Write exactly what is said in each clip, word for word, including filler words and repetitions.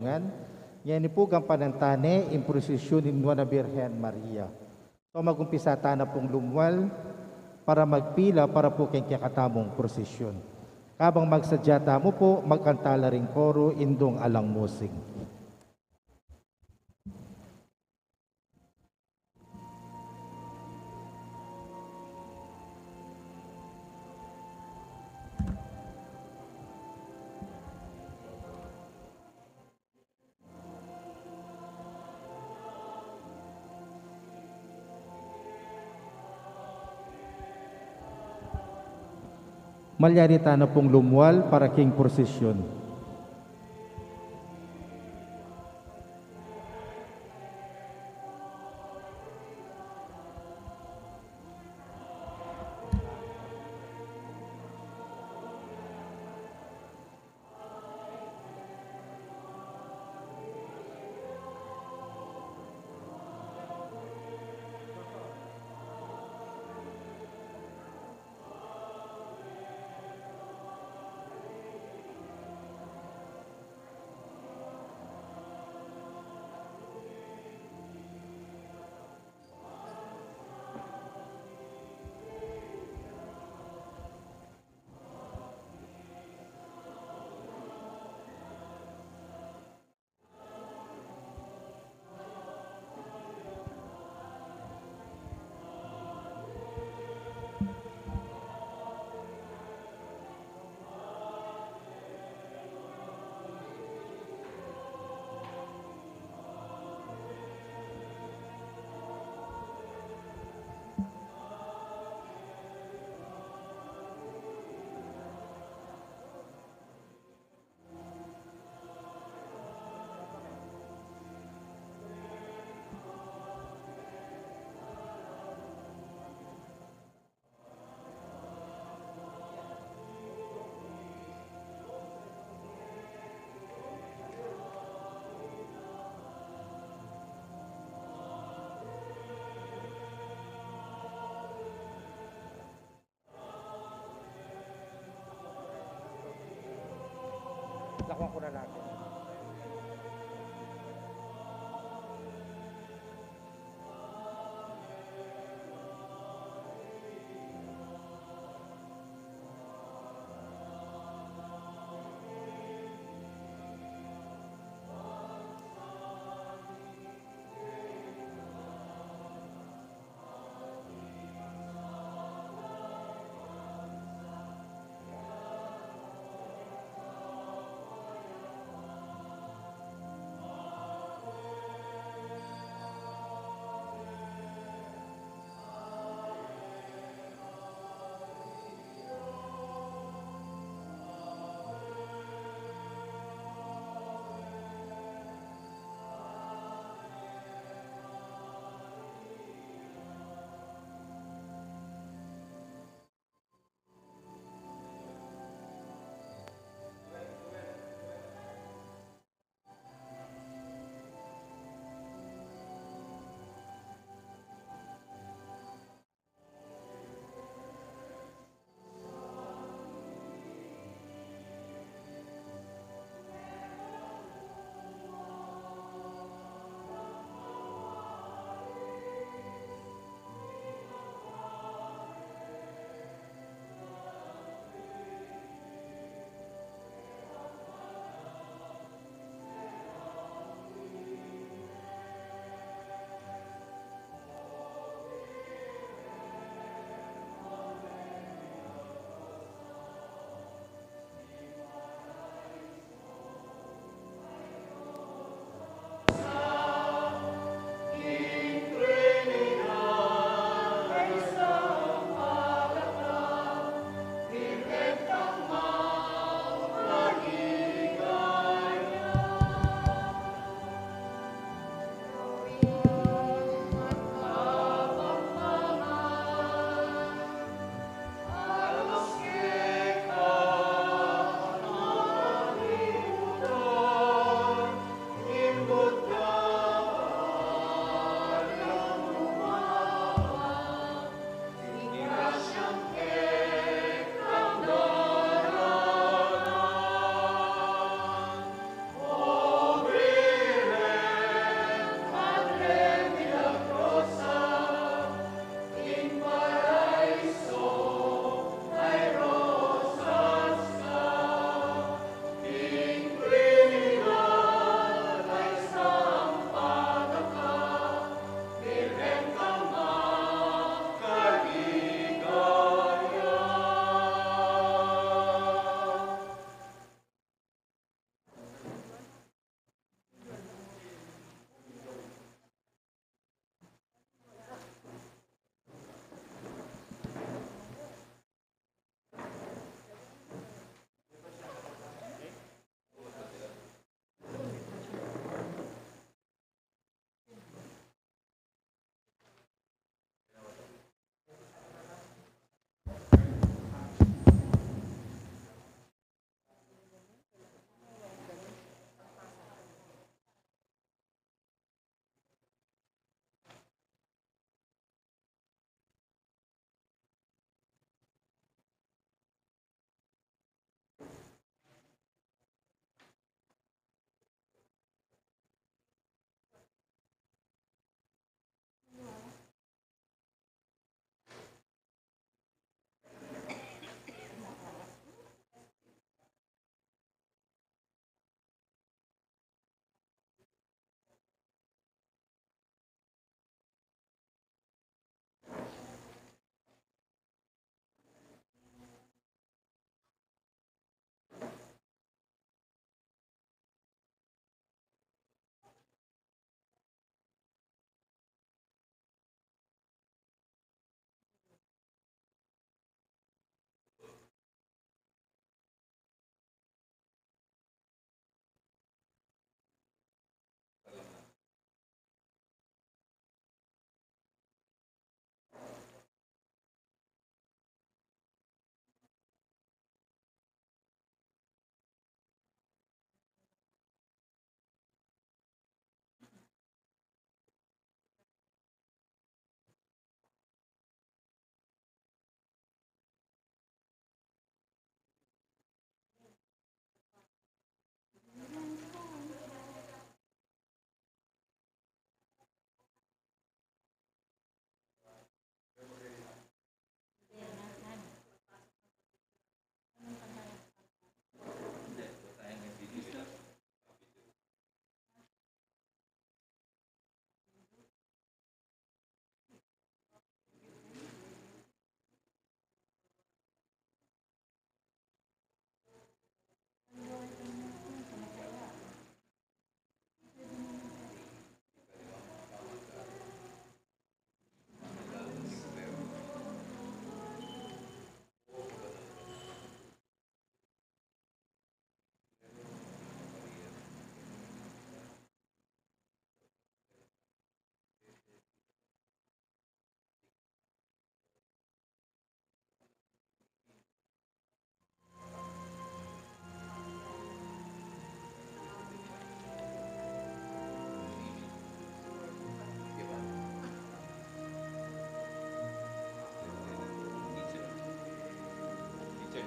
Ngan, ngeni pu gampanan tane ing prosesyon ning Nuan a Birhen Maria. So, magumpisa tana pung lumwal para magpila para pu king kekatamung prosesyon. Kabang magsadya tamu pu, magkanta la ring koro ing Dong Alang Musing. Malyari tana pung lumwal para king prosesyon. Lakuan ko na natin.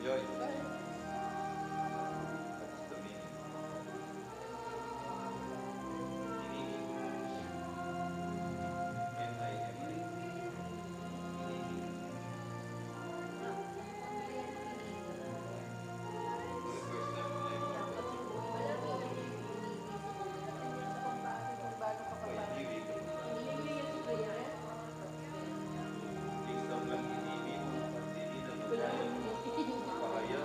Joy. What's the meaning? Inibig. M I M I. Inibig. First time ko na yung pag-ibig. Isang lang inibig, hindi na kaya. Pahaya,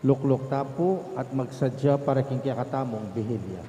Lukluk ta pu at magsadya para king kekatamung Bihilya.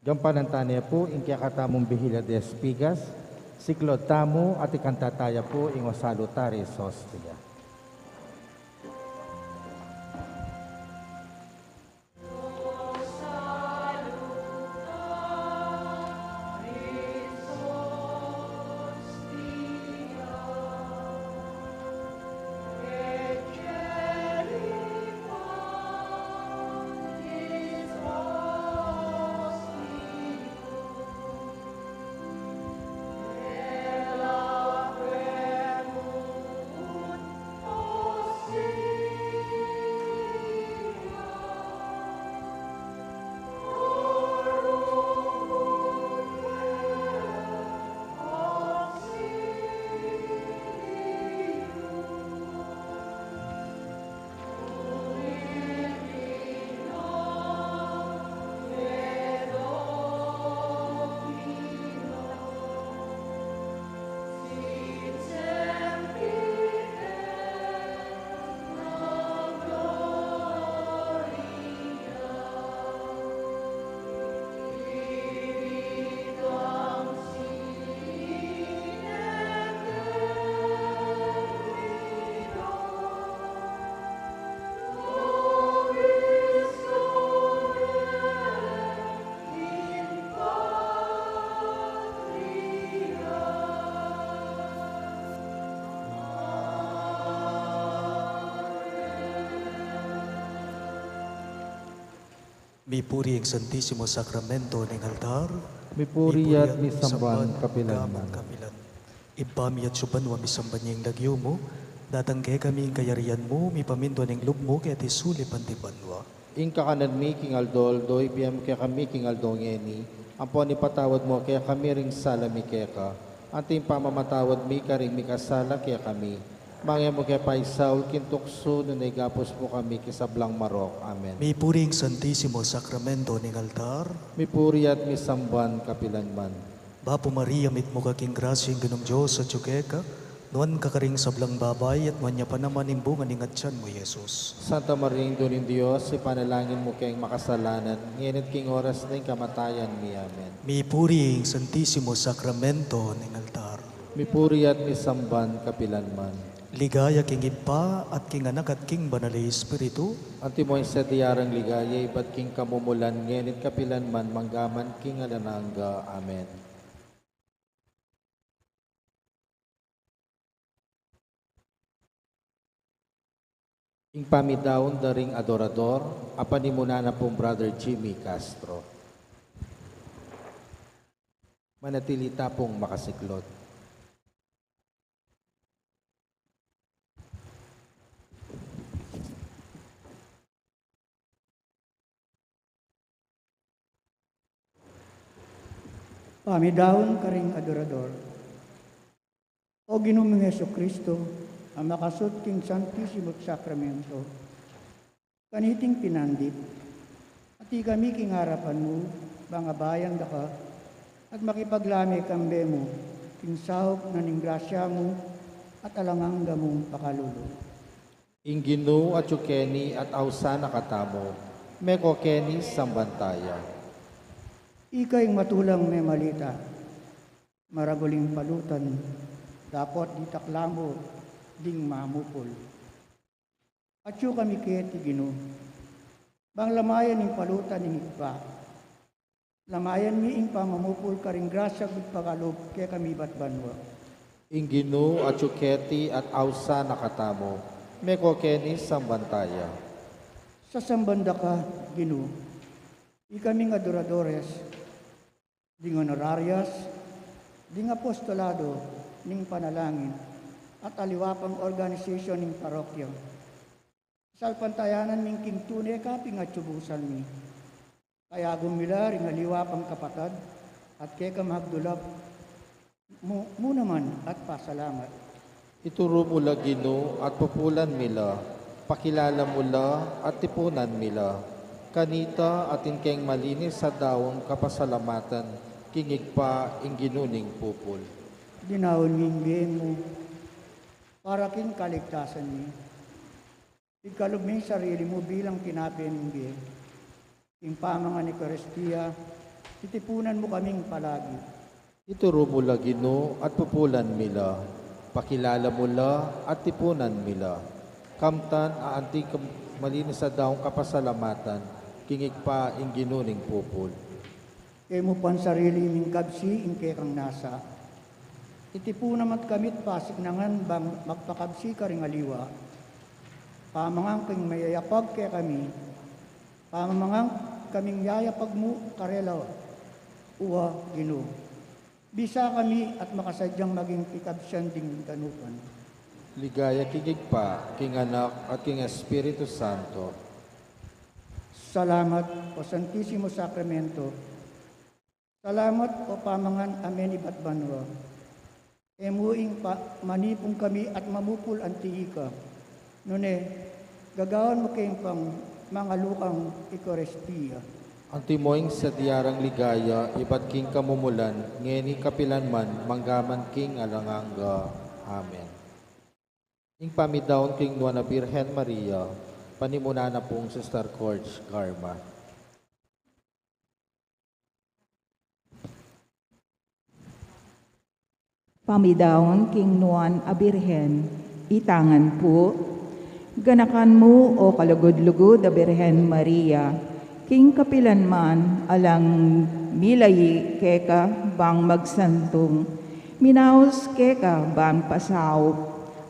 Gampanan tane pu ing kekatamung bihila de espigas, siklod tamu at ikanta taya pu ing o salutaris hostia. Mipuri ing Santisimo Sakramento ning altar. Mipuri at misamban kapilan man. Ibpa mi atsu banua, misamban ya ing lagyu mu, datang kekami ing kayarian mu, mipamintuan ing lub mu keti sulip anti banua. Ing kakanan mi king aldo-aldo ibie mu kekami king aldo ngeni, ampon ipatawad mu kekami ring sala mi keka, anti ing pamamatawad mi karing mikasala kekami. Manga e mu ke paisaul king tuksu, nune igapus mu kami king sablang marok. Amen. Mipuri ing Santisimo Sakramento ning altar. Mipuri at misamban kapilan man. Bapu Maria, mitmu ka king grasya, ing Ginung Dios atsu keka, nuan ka karing sablang babai, at nuan ya pa naman ing bunga ning atyan mu, Jesus. Santa Maria, Indu ning Dios, ipanalangin mu keng makasalanan, ngeni at king oras ning kamatayan mi. Amen. Mipuri ing Santisimo Sakramento ning altar. Mipuri at misamban kapilan man. Ligaya king Ibpa, at king Anak, at king Banal a Espiritu. Antimo ing sadya rang ligaya, ibat king kamumulan, ngeni at kapilan man, manggaman king alang angga. Amen. Ing pamidaun da ring adorador, a panimunan na pung Brother Jimmy Castro. Manatili ta pung makasiklod. Pamidaun karing adorador. O Ginu ming Jesucristo, a makasut king Santisimo Sakramento, kaniting pinandit, ati kami king arapan mu, bang abayan da ka, at makipaglame kambe mu, king saup na ning grasya mu, at alang angga mung pakalulu. Ing Ginu atyu keni at ausan na katamu, meko keni samban taya. Ika ing matulang memalita, maragul ing palutan, dapot ditak la mu ding mamupul. Atyu kami keti Ginu, bang lamayan ing palutan ning Ibpa. Lamayan mi ing pamamupul karing grasya at pakalub kekami ibat banua. Ing Ginu atyu keti at ausan na katamu, meko keni samban taya. Sasamban da ka, Ginu, ikaming adoradores, ding honorarias, ding apostolado ning panalangin, at aliwa pang organisasyon ning parokya. Salpantayanan ming king tune ka pin atsubusan mi. Kayagum mi la ring aliwa pang kapatad, at keka magdulap mu, mu naman at pasalamat. Ituru mu la Ginu, at pupulan mi la, pakilala mu la, at tipunan mi la. Kanita atin keng malinis a daun kapasalamatan, king Ibpa ing Ginu ning pupul. Dinaun mi ing bie mu, para king kaligtasan mi. Pigkalub mi ing sarili mu bilang tinape ning bie, king pamangan Eukaristia, Titipunan mu kaming palagi. Ituru mu la, Ginu, at pupulan mi la. Pakilala mu la at tipunan mi la. Kamtan a anti kam-, malinis a daun kapasalamatan king Ibpa, ing Ginu ning pupul. E mu pansarili ing kabsi ing kekang nasa. Itipunan mu kami't pasiknangan bang magpakabsi karing aliwa. Pamangan king mayayapag kekami, pamangan kaming yayapag mu karela, O Ginu. Bisa kami at makasadyang maging pikabsian ding danupan. Ligaya king Ibpa, king Anak, at king Espiritu Santo. Salamat, O Santisimo Sakramento. Salamat, O pamangan a menibat banua. E mu ing pa-, manipun kami at mamupul anti ika. Nune, gagawan mu keng pang mangalukang Eukaristia. Antimo ing sadya rang ligaya, ibat king kamumulan, ngeni kapilan man, manggaman king alang angga. Amen. Ing pamidaun king Nuan a Birhen Maria, panimunan na pung Sister Corge Garma. Pamidaun king Nuan a Birhen, itangan pu. Ganakan mu, O kalugud-lugud a Birhen Maria, king kapilan man alang milayi keka bang magsantung, minaus keka bang pasaup,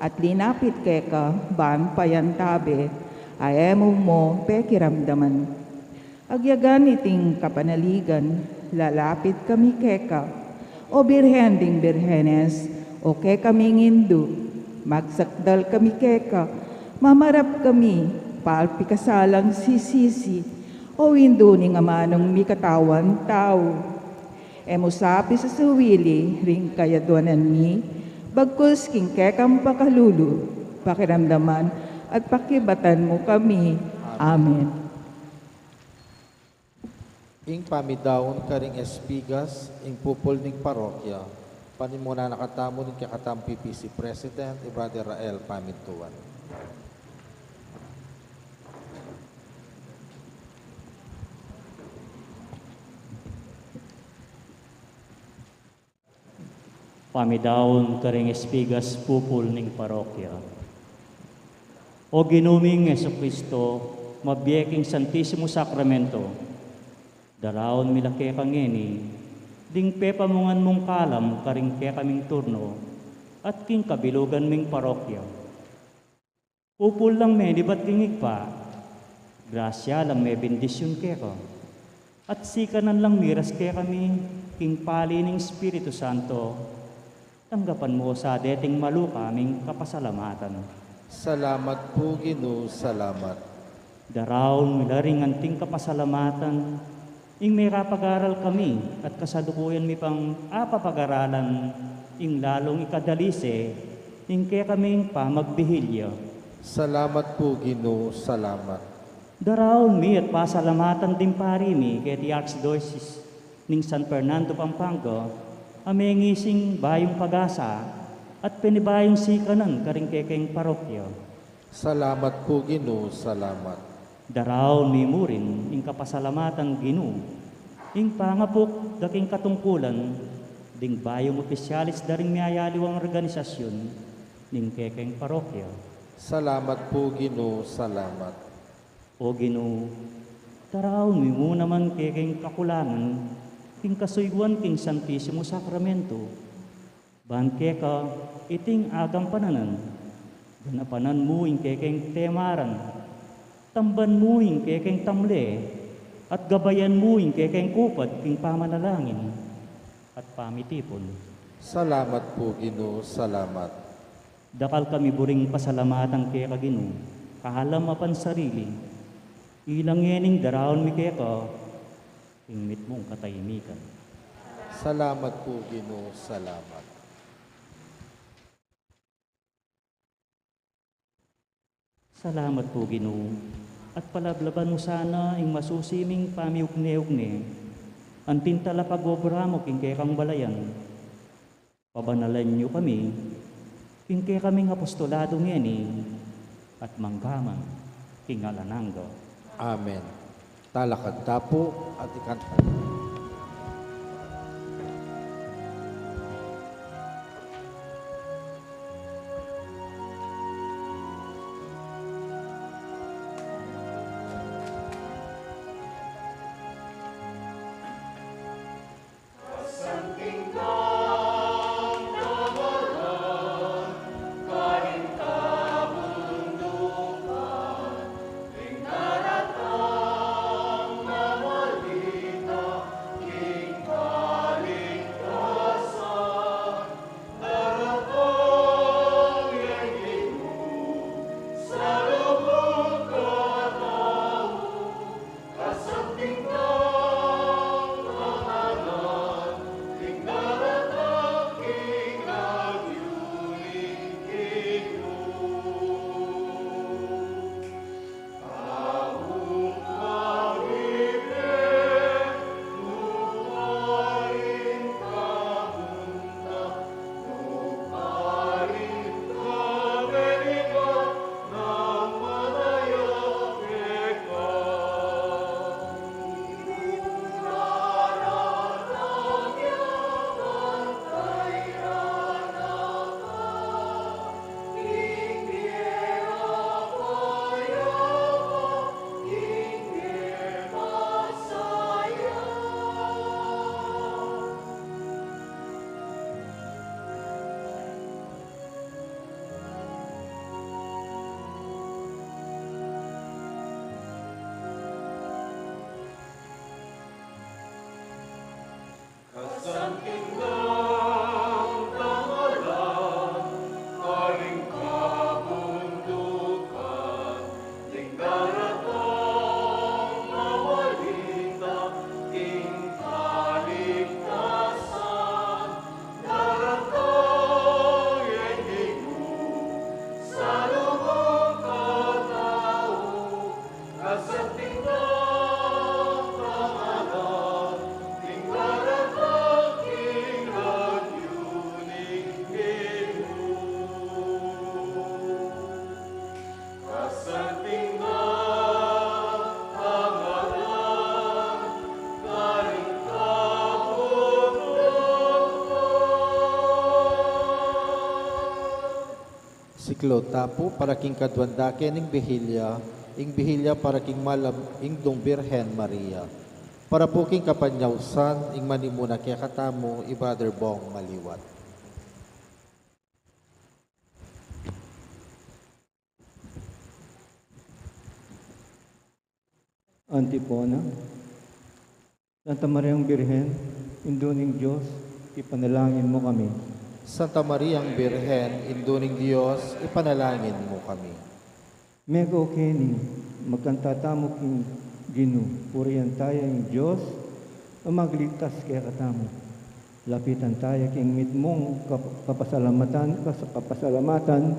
at linapit keka bang payantabe, a e mu mu pekiramdaman. Agyagan iting kapanaligan, lalapit kami keka. O Birhen ding Birhenes, o kekaming Indu, magsakdal kami keka, mamarap kami, palpi kasalang sisisi, O Indu ning amanung mikatawan tau. E mu sa pisasuwili ring kayaduanan mi, bagkus king kekang pakalulu, pakiramdaman, at pakibatan mu kami. Amen. Ing pamidaun karing espigas, ing pupul ning parokya, panimunan na katamu ning kekatamung P P C President, i Brother Rael Pamintuan. Pamidaun karing espigas pupul ning parokya. O Ginu ming Jesucristo, mabie king Santisimo Sakramento, daraun mi la keka ngeni, ding pepamungan mung kalam karing kekaming turno, at king kabilugan ming parokya. Pupul lang menibat king Ibpa, grasya lang mebendisyun keka, at sikanan lang miras kekami king pali ning Espiritu Santo. Tanggapan mu sa deting maluka ming kapasalamatan. Salamat pu, Ginu, salamat. Daraun mi la ring anting kapasalamatan, ing mekapag-aral kami at kasalukuyan mi pang apapag-aralan ing lalung ikadalise ning kekaming pamagbihilya. Salamat pu, Ginu, salamat. Daraun mi at pasalamatan ding pari mi keti Archdiocese ning San Fernando, Pampanga, a mengising bayung pag-asa at penibayung sikanan karing kekeng parokya. Salamat pu, Ginu, salamat. Daraun mi mu rin ing kapasalamatan, Ginu, ing pangapuk da king katungkulan ding bayung opisyalis da ring miyayaliwang organisasyun ning kekeng parokya. Salamat pu, Ginu, salamat. O Ginu, daraun mi mu naman kekeng kakulangan king kasuyguan king Santisimo Sakramento. Ban keka iting agampanan, ganapanan mu ing kekeng temaran, tamban mu ing kekeng tamle, at gabayan mu ing kekeng kupad king pamanalangin at pamitipun. Salamat pu, Ginu, salamat. Dakal kami buring pasalamatan keka, Ginu, kalam a pansarili. Ila ngening daraun mi keka ing mitmung katahimikan. Salamat pu, Ginu, salamat. Salamat pu, Ginu, at palablaban mu sana ing masusi ming pamiugne-ugne, anting talapag-obra mu king kekang balayan. Pabanalan yu kami king kekaming apostolado ngeni at manggaman king alang angga. Amen. Talakad ta pu at ikanta. Siklaud ta pu para king kaduang dake ning Bihilia, ing Bihilia para king Malam Indung Birhen Maria. Para pu king kapanyausan, ing manimuna kekatamu, i Brother Bong Maliwat. Antipona. Santa Mariang Birhen, Indu ning Dios, ipanalangin mu kami. Santa Mariang Birhen, Indu ning Dios, ipanalangin mu kami. Mekauke ni, magkanta tamu king Ginu, purian taya ing Dios, a magligtas kekatamu. Lapitan taya king mitmung kap-, kapasalamatan, kas-, kapasalamatan,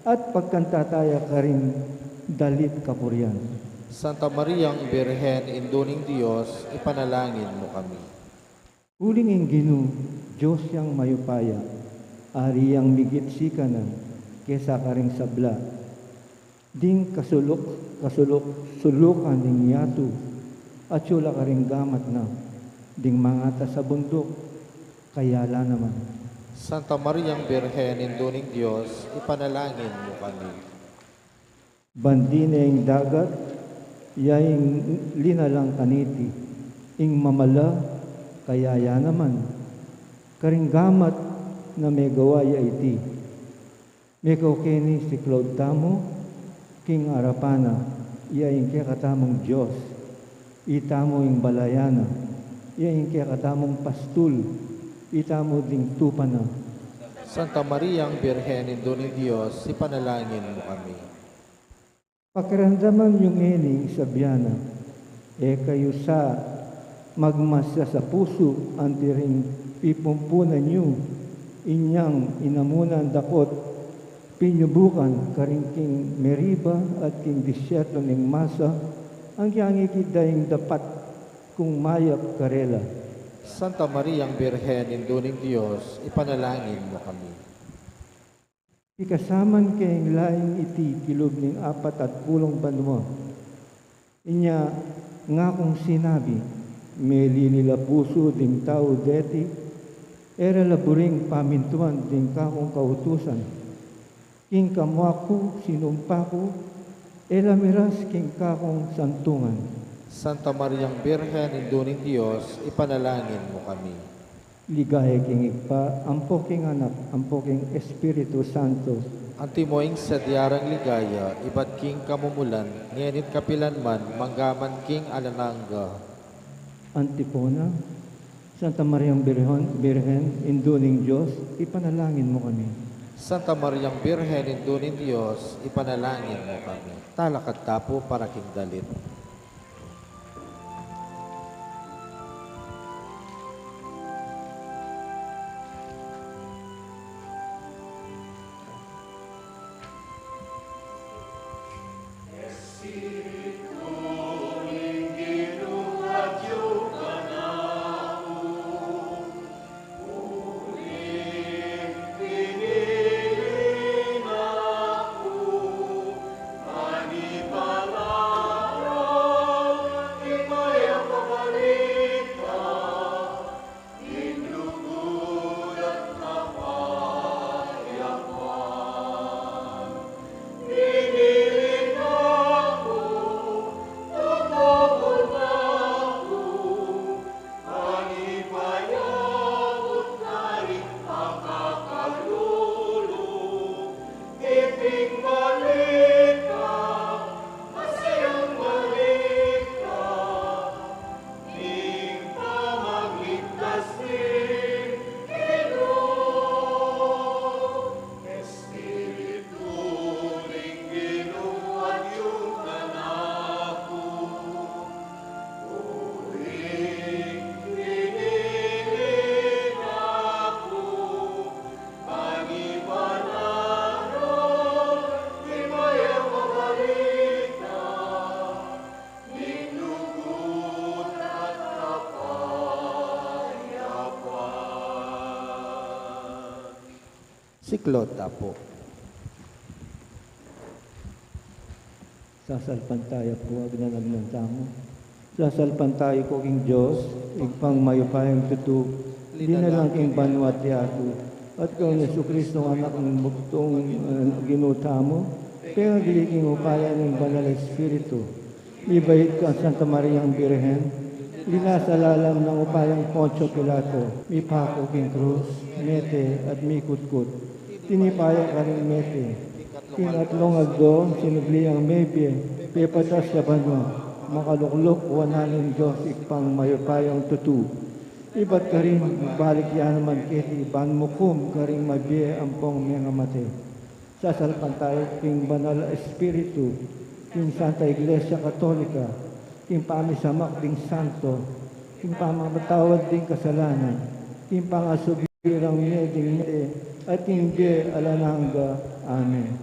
at pagkanta taya karing dalit kapurian. Santa Mariang Birhen, Indu ning Dios, ipanalangin mu kami. Uling ing Ginu, Dios yang mayupaya, ari yang migit sikanan, kesa karing sabla. Ding kasuluk, kasuluk, sulukan ning yatu, atyu la karing gamat na, ding mangatas a bunduk, kaya la naman. Santa Mariang Birhen, Indu ning Dios, ipanalangin mu kami. Bandi ne ing dagat, ya ing linalang kaniti, ing mamala, kaya ya naman. Karing gamat na megawa ya iti. Mekauke ni siklaud tamu, king arapan na, ya ing kekatamung Dios, itamu ing balayan na, ya ing kekatamung pastul, itamu ding tupa na. Santa Mariang Birhen, Indu ning Dios, ipanalangin mu kami. Pakiramdaman yu ngeni ing sabyan na, e kayu sa magmasya sa pusu anti ring pipumpunan yu, inyang inamunan dakot pinyubukan karin king Meriba at king disyerto ning Masa, agyang ikit da ing dapat kung mayap karela. Santa Mariang Birhen, Indu ning Dios, ipanalangin mu kami. Ikasaman ke ing laing iti kilub ning apat at pulung banua. Inya ngakung sinabi, melili la pusu ding tau deti, e ra la buring pamintuan ding kakung kautusan. King kamua ku, sinumpa ku, e la miras king kakung santungan. Santa Mariang Birhen, Indu ning Dios, ipanalangin mu kami. Ligaya king Ibpa, ampo king Anak, ampo king Espiritu Santo. Antimo ing sadya rang ligaya, ibat king kamumulan, ngeni't kapilan man, mangga man king alang angga. Antipona. Santa Mariang Birhen, Birhen, Indu ning Dios, ipanalangin mu kami. Santa Mariang Birhen, Indu ning Dios, ipanalangin mu kami. Talakad ta pu para king dalit. Siklaud ta pu. Sasalpantaya pu, agnan-agnan tamu. Sasalpantaya ku king Dios, Ibpang mayupayang tutu, linalang king banua't yatu, At kang Jesucristo, anak ning bugtung, eh, Ginu tamu, pengagli king upaya ning Banal Espiritu, mibait kang Santa Mariang Birhen, linasa lalam ning upayang Poncio Pilato, mipaku king krus, mete at mikutkut. Tinipa ya karing mete. King atlung aldo, sinubli yang mebie, pepatas ya banua, makalukluk wanan ning Dios Ibpang mayupayang tutu. Ibat karin, balik ya naman keti ban mukum karing mabie ampong mengamate. Sasalpantaya king Banal Espiritu, king Santa Iglesia Katolika, king pamisamak ding santo, king pamamatawad ding kasalanan, king pangasubli rang mie ding mete, at king bie alang angga. Amen.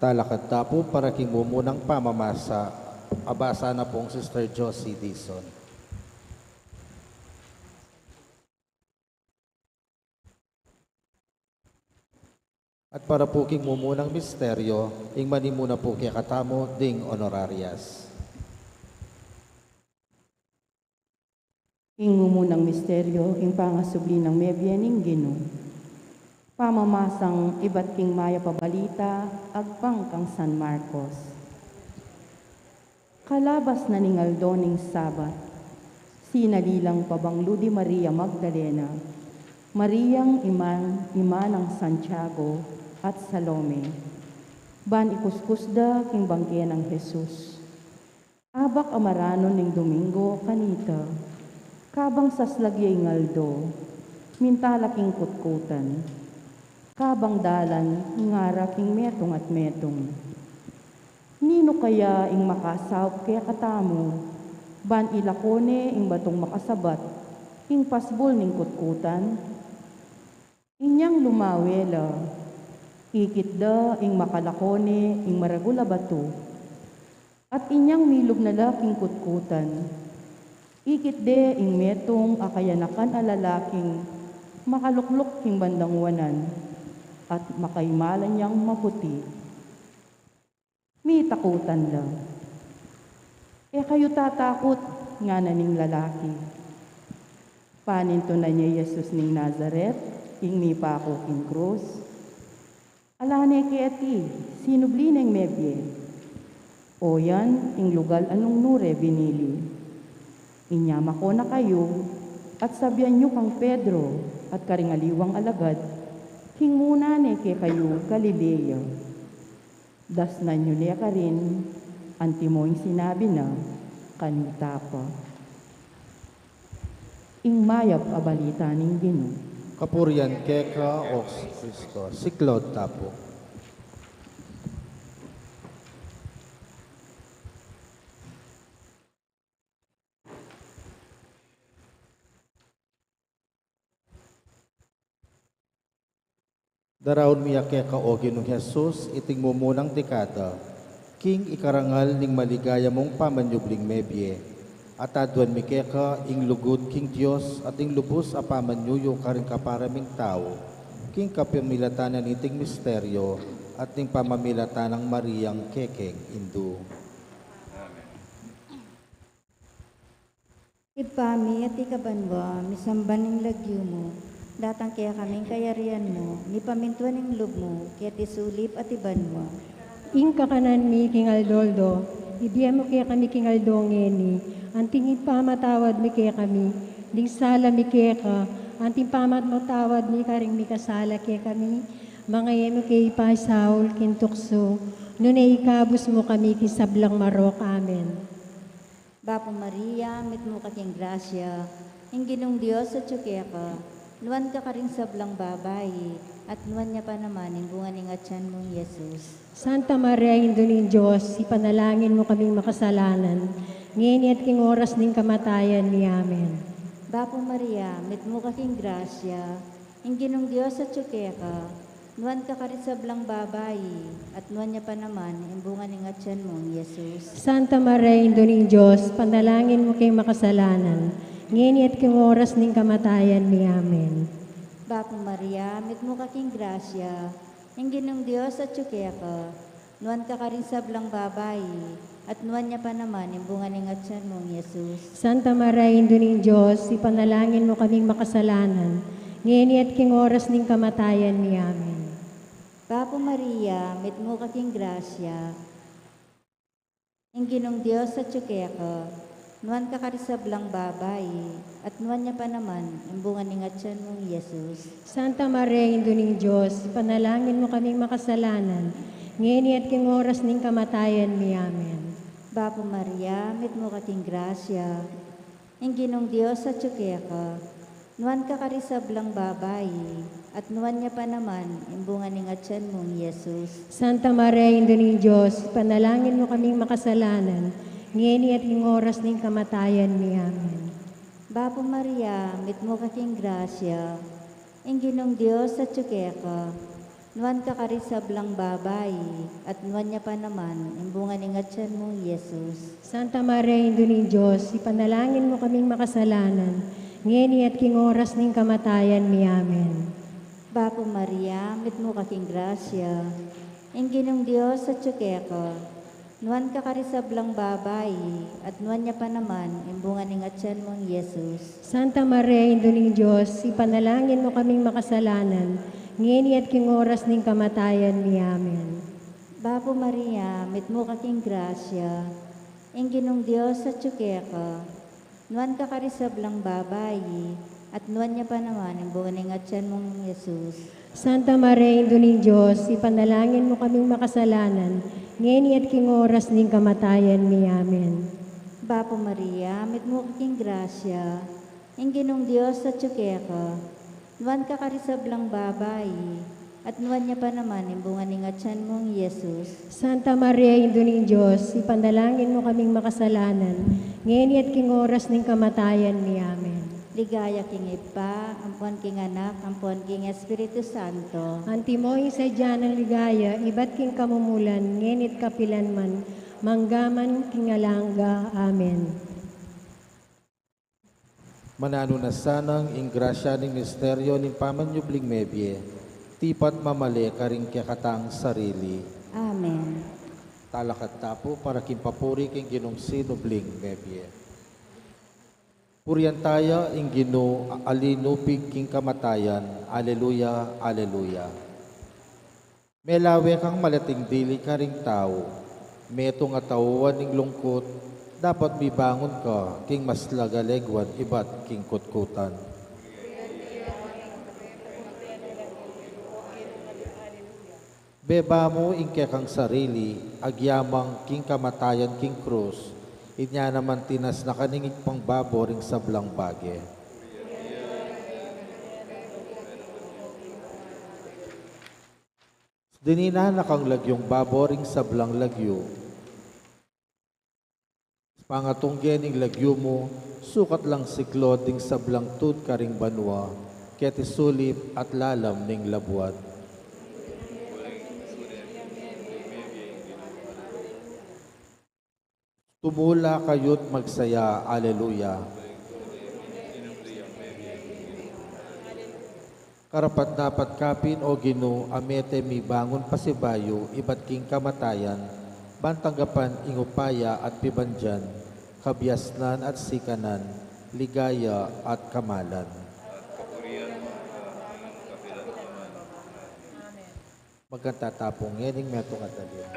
Talakad ta pu para king mumunang pamamasa, abasa na pung Sister Josie Dizon. At para pu king mumunang misteryo, ing manimuna pu kekatamu ding honorarias. Ing mumunang misteryo, ing pangasubli nang mebie ning Ginu. Pamamasang ibat king Mayap a Balita agpang kang San Marcos. Kalabas na ning aldo ning Sabat, sinali lang pabanglu di Maria Magdalena, Mariang iman, ima nang Santiago, at Salome, ban ikuskus da king bangke nang Jesus. Abak a maranun ning Domingo kanita, kabang saslag ya ing aldo, minta la king kutkutan, kabang dalan ngara king metung at metung. Ninu kaya ing makasaup kekatamu, ban ilako ne ing batung makasabat king pasbul ning kutkutan? Inyang lumawe la, ikit da ing makalako ne ing maragul a batu, at inyang milub na la king kutkutan, ikit de ing metung a kayanakan a lalaking makalukluk king bandang wanan, at makaimalan yang maputi. Mitakutan la. "E kayu tatakut," ngana ning lalaki. Panintunan ya i Jesus ning Nazaret, ing mipaku king krus. Ala ne keti, sinubli neng mebie. O yan ing lugal a nung nu re binili. Inya mako na kayu, at sabian yu kang Pedro, at karing aliwang alagad, king muna ne kekayu Galilea. Dasnan yu ne karin, antimo ing sinabi na kanita pa. Ing Mayap a Balita ning Ginu. Kapurian keka, O Kristo. Siklaud ta pu. Daraun mi ya keka, O Ginung Jesus, iting mumunang dekada, king ikarangal ning maligaya mung pamanyubling mebie, at aduan mi keka ing lugud king Dios at ing lubus a pamanyuyu karing kapara ming tau, king kapamilatan na niting misteryo at ning pamamilatan nang Mariang kekeng Indu. Ibpa mi, atiu ka banua, misamban ing lagyu mu, datang kekami ing kayarian mu, mipamintuan ing lub mu, keti sulip anti banua. Ing kakanan mi king aldo-aldo, ibie mu kekami king aldo ngeni, anti ing pamatawad mi kekami ding sala mi keka, anti ing pamamatawad mi karing mikasala kekami, manga e mu ke ipaisaul king tuksu, nune ikabus mu kami king sablang marok. Amen. Bapu Maria, mitmu ka king grasya, ing Ginung Dios atyu keka, nuan ka karing sablang babai, at nuan ya pa naman ing bunga ning atyan mu, i Jesus. Santa Maria, Indu ning Dios, ipanalangin mu kaming makasalanan, ngeni at king oras ning kamatayan mi. Amen. Bapu Maria, mitmu ka king grasya, ing Ginung Dios atyu keka, nuan ka karing sablang babai, at nuan ya pa naman ing bunga ning atyan mu, i Jesus. Santa Maria, Indu ning Dios, panalangin mu keng makasalanan, ngeni at king oras ning kamatayan mi. Amen. Bapu Maria, mitmu ka king grasya, ing Ginung Dios atyu keka, nuan ka karing sablang babai, at nuan ya pa naman ing bunga ning atyan mu, i Jesus. Santa Maria, Indu ning Dios, ipanalangin mu kaming makasalanan, ngeni at king oras ning kamatayan mi. Amen. Bapu Maria, mitmu ka king grasya, ing Ginung Dios atyu keka, nuan ka karing sablang babai, at nuan ya pa naman ing bunga ning atyan mung Jesus. Santa Maria, Indu ning Dios, ipanalangin mu kaming makasalanan, ngeni at king oras ning kamatayan mi. Amen. Bapu Maria, mitmu ka king grasya, ing Ginung Dios atyu keka, nuan ka karing sablang babai, at nuan ya pa naman ing bunga ning atyan mung Jesus. Santa Maria, Indu ning Dios, ipanalangin mu kaming makasalanan, ngeni at king oras ning kamatayan mi. Amen. Bapu Maria, mitmu ka king grasya, ing Ginung Dios atyu keka, nuan ka karing sablang babai, at nuan ya pa naman ing bunga ning atyan mung Jesus. Santa Maria, Indu ning Dios, ipanalangin mu kaming makasalanan, ngeni at king oras ning kamatayan mi. Amen. Bapu Maria, mitmu ka king grasya, ing Ginung Dios atyu keka, nuan ka karing sablang babai, at nuan ya pa naman ing bunga ning atyan mung Jesus. Santa Maria, Indu ning Dios, ipanalangin mu kaming makasalanan, ngeni at king oras ning kamatayan mi. Amen. Bapu Maria, mitmu ka king grasya, ing Ginung Dios atyu keka, nuan ka karing sablang babai, at nuan ya pa naman ing bunga ning atyan mung Jesus. Santa Maria, Indu ning Dios, ipanalangin mu kaming makasalanan, ngeni at king oras ning kamatayan mi. Amen. Bapu Maria, mitmu ka king grasya, ing Ginung Dios atyu keka, nuan ka karing sablang babai, at nuan ya pa naman ing bunga ning atyan mung Jesus. Santa Maria, Indu ning Dios, ipanalangin mu kaming makasalanan, ngeni at king oras ning kamatayan mi. Amen. Ligaya king Ibpa, ampon king Anak, ampon king Espiritu Santo. Antimo ing sadya nang ligaya, ibat king kamumulan, ngeni at kapilan man, mangga man king alang angga. Amen. Mananu na sanang ing grasya ning misteryo ning pamanyubling mebie, tipat mamale karing kekatang sarili. Amen. Talakad ta pu para king papuri king Ginung sinubling mebie. Purian taya ing Ginu, a ali nupig king kamatayan. Aleluya, aleluya. Melawe kang malating dili karing tau, metung a tauan ning lungkut, dapat mibangun ka king mas lagaleguan ibat king kutkutan. Beba mu ing kekang sarili, agyamang king kamatayan king krus, inya naman tinas na ka ning Ibpang babo ring sablang bage. Dininan na kang lagyung babo ring sablang lagyu. Pangatungge ning lagyu mu, sukat lang siklod ding sablang tud karing banua, keti sulip at lalam ning labuad. Tumula kayu't magsaya. Aleluya. Karapat-dapat ka pin, O Ginu, a mete mibangun pasibayu ibat king kamatayan, ban tanggapan ing upaya at pibandian, kabiasnan at sikanan, ligaya at kamalan. Magkantatapung ngening metung a talima.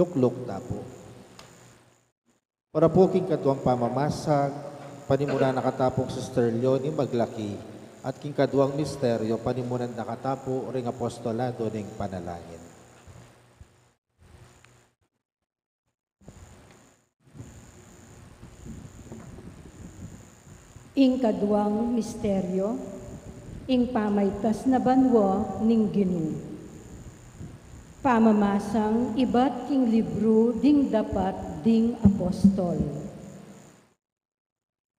Lukluk ta pu. Para pu king kaduang pamamasag, panimunan na katapu nang Sister Leonie Maglaki, at king kaduang misteryo, panimunan na katapu ring apostolado ning panalangin. Ing kaduang misteryo, ing pamaitas na banua ning Ginu. Pamamasang ibat king libru ding Dapat ding Apostol.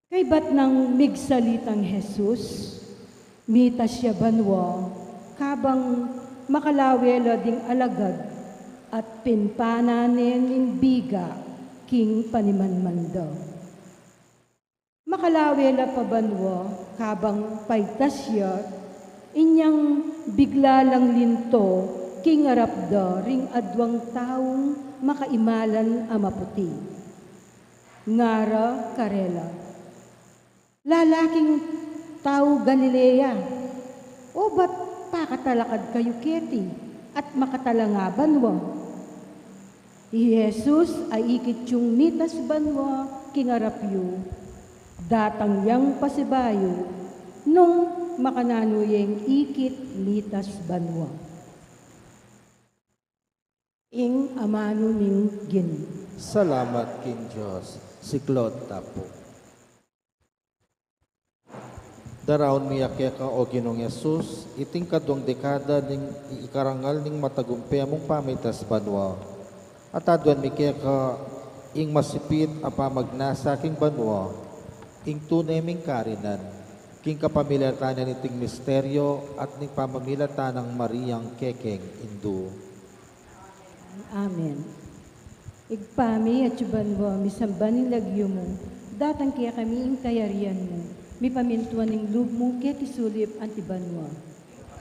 Kaybat nang migsalitang Jesus, mitas ya banua, kabang makalawe la ding alagad at pinpanan ne ning biga king panimanman da. Makalawe la pa banua, kabang paitas ya, inyang bigla lang linto king arap da ring aduang taung makaimalan a maputi. Ngara karela, "Lalaking tau Galilea, o ba't pakatalakad kayu keti at makatalanga banua? I Jesus a ikit yung mitas banua king arap yu, datang yang pasibayu nung makananu yang ikit mitas banua." Ing amanu ning Ginu. Salamat king Dios. Siklaud ta pu. Daraun mi ya keka, o Ginung Jesus, iting kaduang dekada ning ikarangal ning matagumpe mung pamaitas banua. At aduan mi keka ing masipit a pamagnasa king banua, ing tune ming karinan, king kapamilatan na niting misteryo at ning pamamilatan nang Mariang kekeng Indu. Amen. Ibpa mi, atsu ka banua, misamban ing lagyu mu, datang kekami ing kayarian mu, mipamintuan ing lub mu keti sulip anti banua.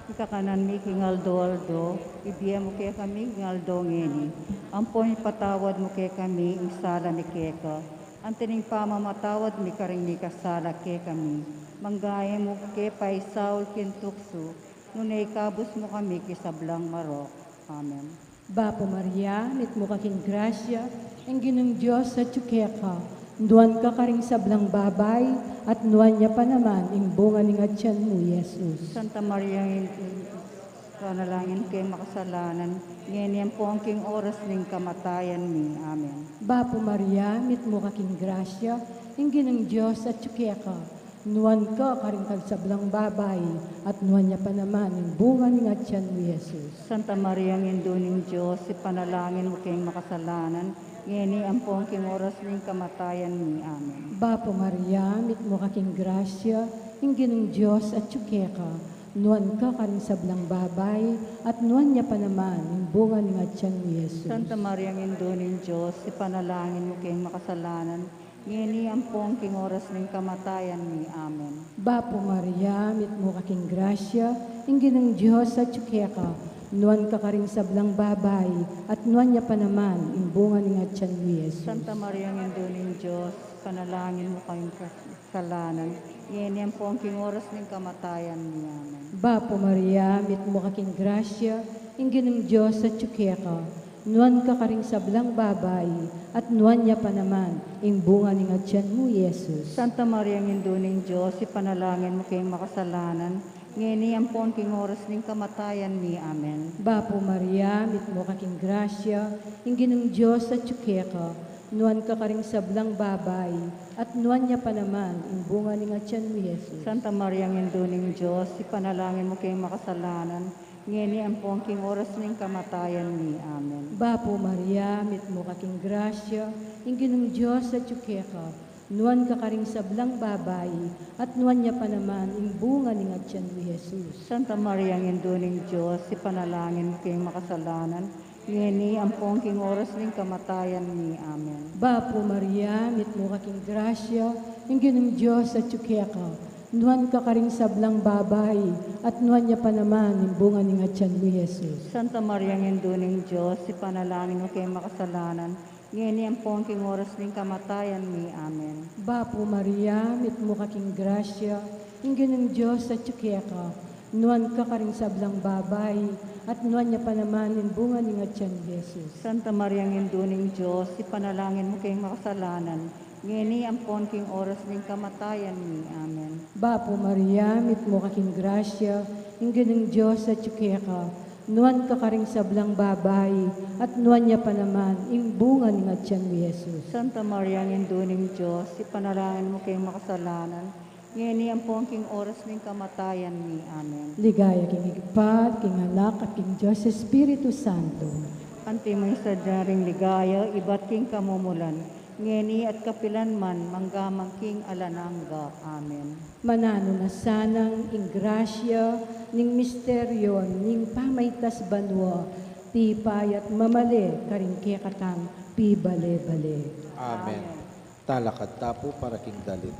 Ing kakanan mi king aldo-aldo, ibie mu kekami king aldo ngeni. Ampon ipatawad mu kekami ing sala mi keka, anti ning pamamatawad mi karing mikasala kekami. Manga e mu ke paisaul king tuksu, nune ikabus mu kami king sablang marok. Amen. Bapu Maria, mitmu ka king grasya, ing Ginung Dios atyu keka, nuan ka karing sablang babai, at nuan ya pa naman ing bunga ning atyan mu, Jesus. Santa Maria, Indu ning Dios, ipanalangin mu keng makasalanan, ngeni ampon king oras ning kamatayan mi. Amen. Bapu Maria, mitmu ka king grasya, ing Ginung Dios atyu keka, nuan ka karing sablang babai, at nuan ya pa naman ing bunga ning atyan mu, Jesus. Santa Maria, Indu ning Dios, ipanalangin mu keng makasalanan, ngeni ampon king oras ning kamatayan mi. Amen. Bapu Maria, mitmu ka king grasya, ing Ginung Dios atyu keka, nuan ka karing sablang babai, at nuan ya pa naman ing bunga ning atyan mu, Jesus. Santa Maria, Indu ning Dios, ipanalangin mu keng makasalanan, ngeni ampon king oras ning kamatayan mi. Amen. Bapu Maria, mitmu ka king grasya, ing Ginung Dios atyu keka, nuan ka karing sablang babai, at nuan ya pa naman ing bunga ning atyan mu, Jesus. Santa Maria, Indu ning Dios, ipanalangin mu keng makasalanan, ngeni ampon king oras ning kamatayan mi. Amen. Bapu Maria, mitmu ka king grasya, ing Ginung Dios atyu keka, nuan ka karing sablang babai, at nuan ya pa naman ing bunga ning atyan mu, Jesus. Santa Maria, Indu ning Dios, ipanalangin mu keng makasalanan, ngeni ampon king oras ning kamatayan mi. Amen. Bapu Maria, mitmu ka king grasya, ing Ginung Dios atyu keka, nuan ka karing sablang babai, at nuan ya pa naman ing bunga ning atyan mu, Jesus. Santa Maria, Indu ning Dios, ipanalangin mu keng makasalanan, ngeni ampon king oras ning kamatayan mi. Amen. Bapu Maria, mitmu ka king grasya, ing Ginung Dios atyu keka, nuan ka karing sablang babai, at nuan ya pa naman ing bunga ning atyan mu, Jesus. Santa Maria, Indu ning Dios, ipanalangin mu keng makasalanan, ngeni ampon king oras ning kamatayan mi. Amen. Bapu Maria, mitmu ka king grasya, ing Ginung Dios atyu keka, nuan ka karing sablang babai, at nuan ya pa naman ing bunga ning atyan mu, Jesus. Santa Maria, Indu ning Dios, ipanalangin mu keng makasalanan, ngeni ampon king oras ning kamatayan mi. Amen. Bapu Maria, mitmu ka king grasya, ing Ginung Dios atyu keka, Nuan ka karing sablang babai, at nuan ya pa naman ing bunga ning atian mu, Jesus. Santa Maria, Indu ning Dios, ipanalangin mu keng makasalanan, ngeni ampon king oras ning kamatayan mi. Amen. Bapu Maria, mitmu ka king grasya, ing Ginung Dios atyu keka, nuan ka karing sablang babai, at nuan ya pa naman ing bunga ning atian mu, Jesus. Santa Maria, Indu ning Dios, ipanalangin mu keng makasalanan, ngeni ampon king oras ning kamatayan mi. Amen. Ligaya king Ibpa, king Anak, at king Dios Espiritu Santo. Antimo ing sadya ning ligaya, ibat king kamumulan, ngeni at kapilan man, mangga man king alang angga. Amen. Mananu na sanang ing grasya ning misteryo ning pamaitas banua, tipayat mamale karing kekatang pibale-bale. Amen. Amen. Talakad ta pu para king dalit.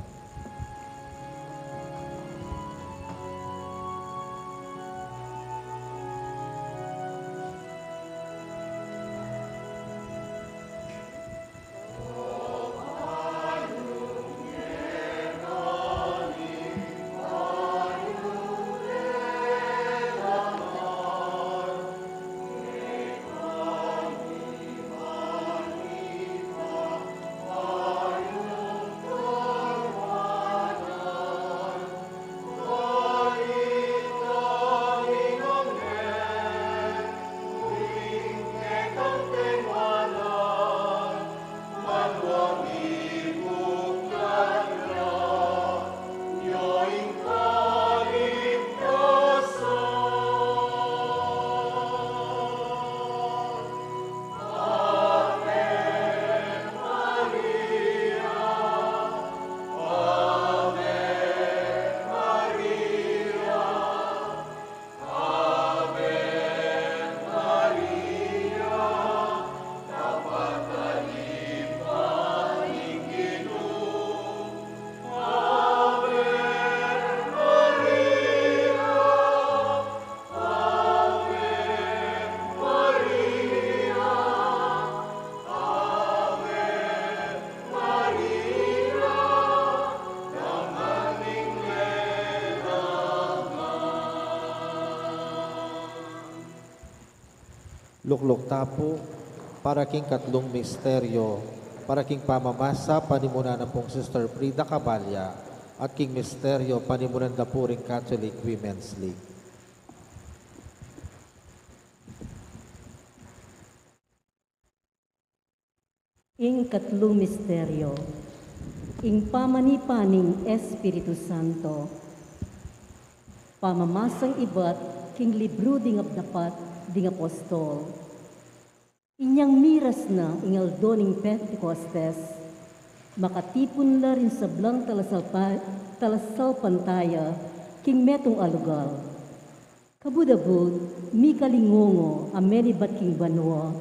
Lukluk ta pu para king katlung misteryo, para king pamamasa, panimunan na pung Sister Frida Cabalya, at king misteryo, panimunan da pu ring Catholic Women's League. Ing katlung misteryo, ing pamanipa ning Espiritu Santo. Pamamasang ibat king libru ding Dapat ding Apostol. Inyang miras na ing aldo ning Pentecostes, makatipun la ring sablang talasalpa-, talasalpantaya king metung a lugal. Kabud-abud, mikalingongo a menibat king banua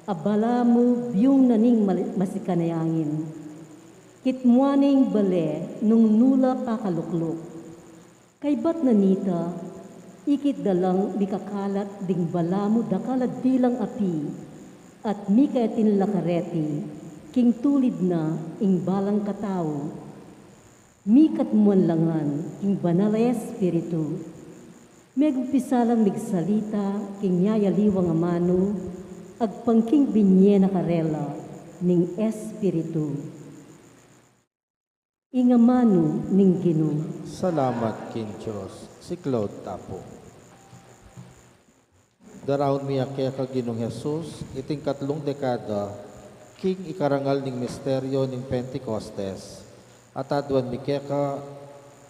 a balamu biung na ning mal-, masikan a angin. Kitmuan ne ing bale nung nu la pakalukluk. Kaybat na nita, ikit da lang mikakalat ding balamu dakal a dilang api, at mikayatin la kareti king tulid na ing balang katau. Mikatmuan la ngan king Banal a Espiritu. Megumpisa lang migsalita king yayaliwang amanu, agpang king binye na karela ning Espiritu. Ing amanu ning Ginu. Salamat king Dios. Siklaud ta pu. Daraun mi ya keka, Ginung Jesus, iting katlung dekada king ikarangal ning misteryo ning Pentecostes, at aduan mi keka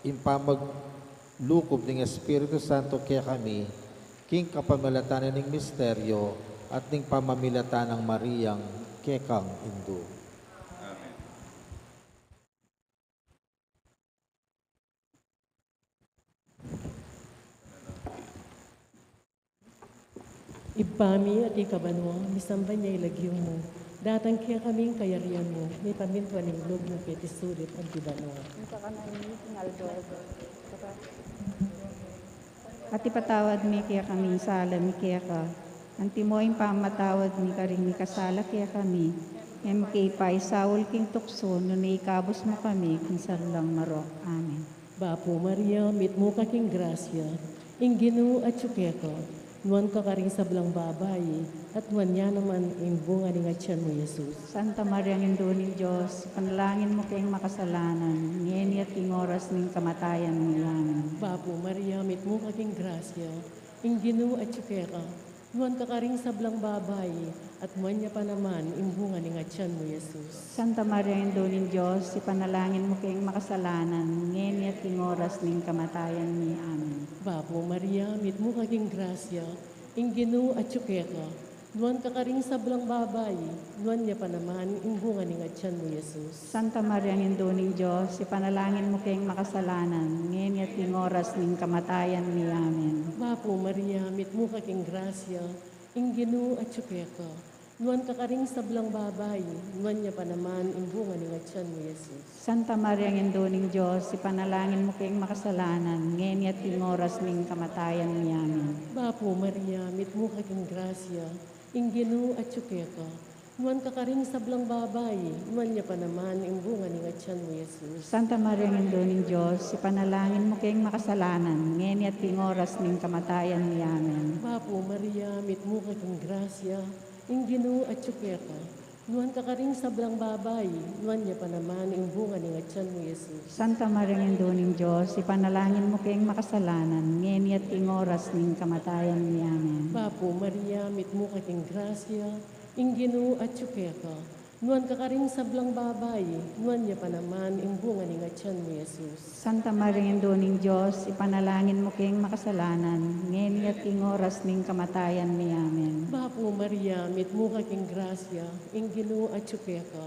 ing pamaglukub ning Espiritu Santo kekami king kapamilatan ning misteryo at ning pamamilatan nang Mariang kekang Indu. Amen. Ibpa mi, atiu ka banua, misamban ya ing lagyu mu. Datang kekami ing kayarian mu, mipamintuan ing lub mu keti sulip anti banua. Ing kakanan mi king aldo-aldo. At ipatawad mi kekami ing sala mi keka, antimo ing pamamatawad mi karing mikasala kekami. E mu ke ipaisaul king tuksu, nune ikabus mu kami king sablang marok. Amen. Bapu Maria, mitmu ka king grasya, Ing Ginu atyu keka, nuan ka karing sablang babai, at nuan ya naman ing bunga ning atyan mu, Jesus. Santa Maria, Indu ning Dios, ipanalangin mu keng makasalanan, ngeni at king oras ning kamatayan mi. Amen. Bapu Maria, mitmu ka king grasya, ing Ginu atyu keka, nuan ka karing sablang babai, at nuan ya pa naman ing bunga ning atyan mu, Jesus. Santa Maria, Indu ning Dios, ipanalangin mu keng makasalanan, ngeni at king oras ning kamatayan mi. Amen. Bapu Maria, mitmu ka king grasya, ing Ginu atyu keka, nuan ka karing sablang babai, nuan ya pa naman ing bunga ning atyan mu, Jesus. Santa Maria, Indu ning Dios, ipanalangin mu keng makasalanan, ngeni at king oras ning kamatayan mi. Amen. Bapu Maria, mitmu ka king grasya, ing Ginu atyu keka, nuan ka karing sablang babai, nuan ya pa naman ing bunga ning atyan mu, Jesus. Santa Maria, Indu ning Dios, ipanalangin mu keng makasalanan, ngeni at king oras ning kamatayan mi. Amen. Bapu Maria, mitmu ka king grasya, ing Ginu atyu keka, nuan ka karing sablang babai, nuan ya pa naman ing bunga ning atyan mu, Jesus. Santa Maria, Indu ning Dios, ipanalangin mu keng makasalanan, ngeni at king oras ning kamatayan mi. Amen. Bapu Maria, mitmu ka king grasya, ing Ginu atyu keka, nuan ka karing sablang babai, nuan ya pa naman ing bunga ning atyan mu, Jesus. Santa Maria, Indu ning Dios, ipanalangin mu keng makasalanan, ngeni at king oras ning kamatayan mi. Amen. Bapu Maria, mitmu ka king grasya, ing Ginu atyu keka, nuan ka karing sablang babai, nuan ya pa naman ing bunga ning atyan mu, Jesus. Santa Maria, Indu ning Dios, ipanalangin mu keng makasalanan, ngeni at king oras ning kamatayan mi. Amen. Bapu Maria, mitmu ka king grasya, ing Ginu atyu keka,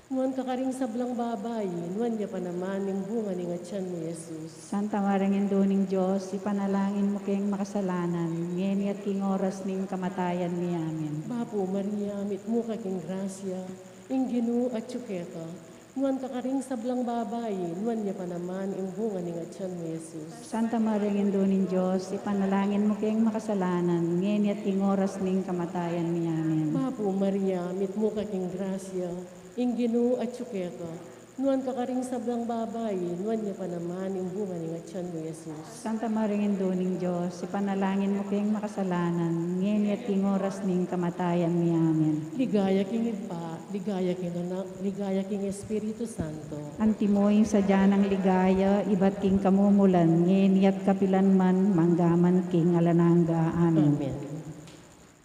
nuan ka karing sablang babai, nuan ya pa naman ing bunga ning atyan mu, Jesus. Santa Maria, Indu ning Dios, ipanalangin mu keng makasalanan, ngeni at king oras ning kamatayan mi. Amen. Bapu Maria, mitmu ka king grasya, ing Ginu atyu keka, nuan ka karing sablang babai, nuan ya pa naman ing bunga ning atyan mu, Jesus. Santa Maria, Indu ning Dios, ipanalangin mu keng makasalanan, ngeni at king oras ning kamatayan mi. Amen. Bapu Maria, mitmu ka king grasya, ing Ginu atyu keka, nuan ka karing sablang babai, nuan ya pa naman ing bunga ning atyan mu, Jesus. Santa Maria, Indu ning Dios, ipanalangin mu keng makasalanan, ngeni at king oras ning kamatayan mi. Amen. Ligaya king Ibpa, ligaya king Anak, ligaya king Espiritu Santo. Antimo ing sadya nang ligaya, ibat king kamumulan, ngeni at kapilan man, mangga man king alang angga. Amen. Amen.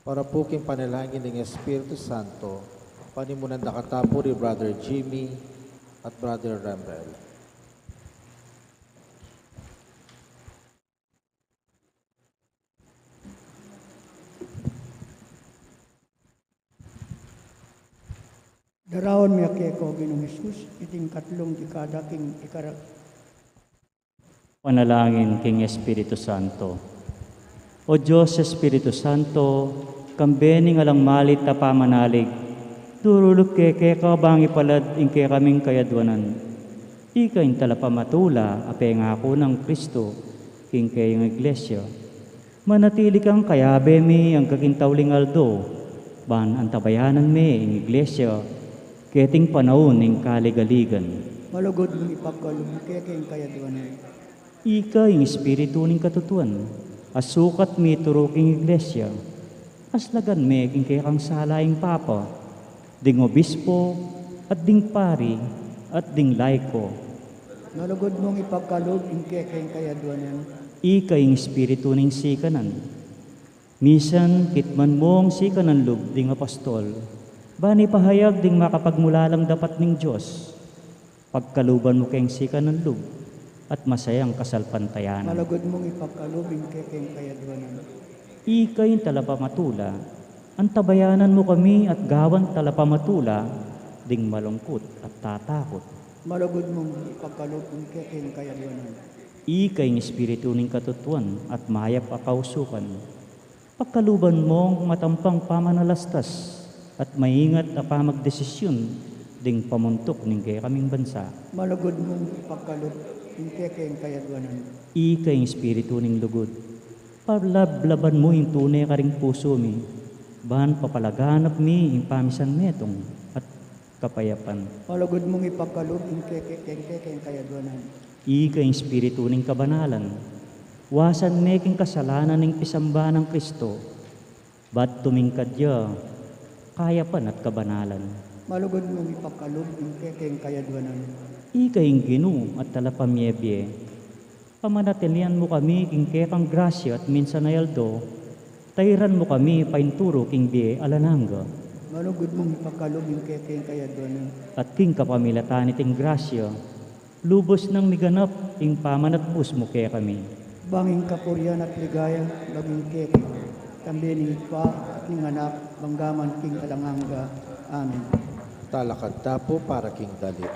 Para pu king panalangin ning Espiritu Santo, panimunan da katamu ri Brother Jimmy at Brother Rembel. Daraun mi keka, O Ginung Jesus, iting katlung dekada king ikara- Panalangin king Espiritu Santo. O Dios Espiritu Santo, kambe ning alang malit a pamanalig, duruluk ke keka bang ipalad ing kekaming kayadwanan. Ika ing talapamatula a pengaku nang Kristo king keyang Iglesia. Manatili kang kayabe mi angga king tauling aldo, ban antabayanan me ing Iglesia keting panaun ning kaligaligan. Malugud mung ipagkalub ing kekeng kayadwanan. Ika ing Espiritu ning katutuan, a sukat mituru king Iglesia, aslagan me king kekang sala ing Papa, ding obispo, at ding pari, at ding laiko. Malugud mung ipagkalub ing kekeng kayadwanan. Ika ing Espiritu ning sikanan. Misan kitman mung sikanan lub ding apostol, ban ipahayag ding makapagmulalang dapat ning Dios. Pagkaluban mu keng sikanan lub, at masayang kasalpantayanan. Malugud mung ipagkalub ing kekeng kayadwanan. Ika ing talapamatula, antabayanan mu kami at gawan talapamatula ding malungkut at tatakut. Malugud mung ipagkalub ing kekeng kayadwanan. Ika ing Espiritu ning katutuan at mayap a kausukan. Pagkaluban mung matampang pamanalastas at maingat a pamagdesisyun ding pamuntuk ning kekaming bansa. Malugud mung ipagkalub ing kekeng kayadwanan. Ika ing Espiritu ning lugud. Palablaban mu ing tune karing pusu mi, ban papalaganap mi ing pamisanmetung at kapayapan. Malugud mung ipagkalub ing keke-, keng kekeng kayadwanan. Ika ing Espiritu ning kabanalan. Wasan me king kasalanan ning pisamba nang Kristo, bat tumingkad ya kayapan at kabanalan. Malugud mung ipakalub ing kekeng kayadwanan. Ika ing Ginu at talapamie-bie. Pamanatilian mu kami king kekang grasya at minsan a aldo, tairan mu kami painturu king bie alang angga. Malugud mung ipakalub ing kekeng kayadwanan. At king kapamilatan niting grasya, lubus nang miganap ing pamanatbus mu kekami. Bang ing kapurian at ligaya maging keka, kambe ning Ibpa at ning Anak, mangga man king alang angga. Amen. Talakad ta pu para king dalit.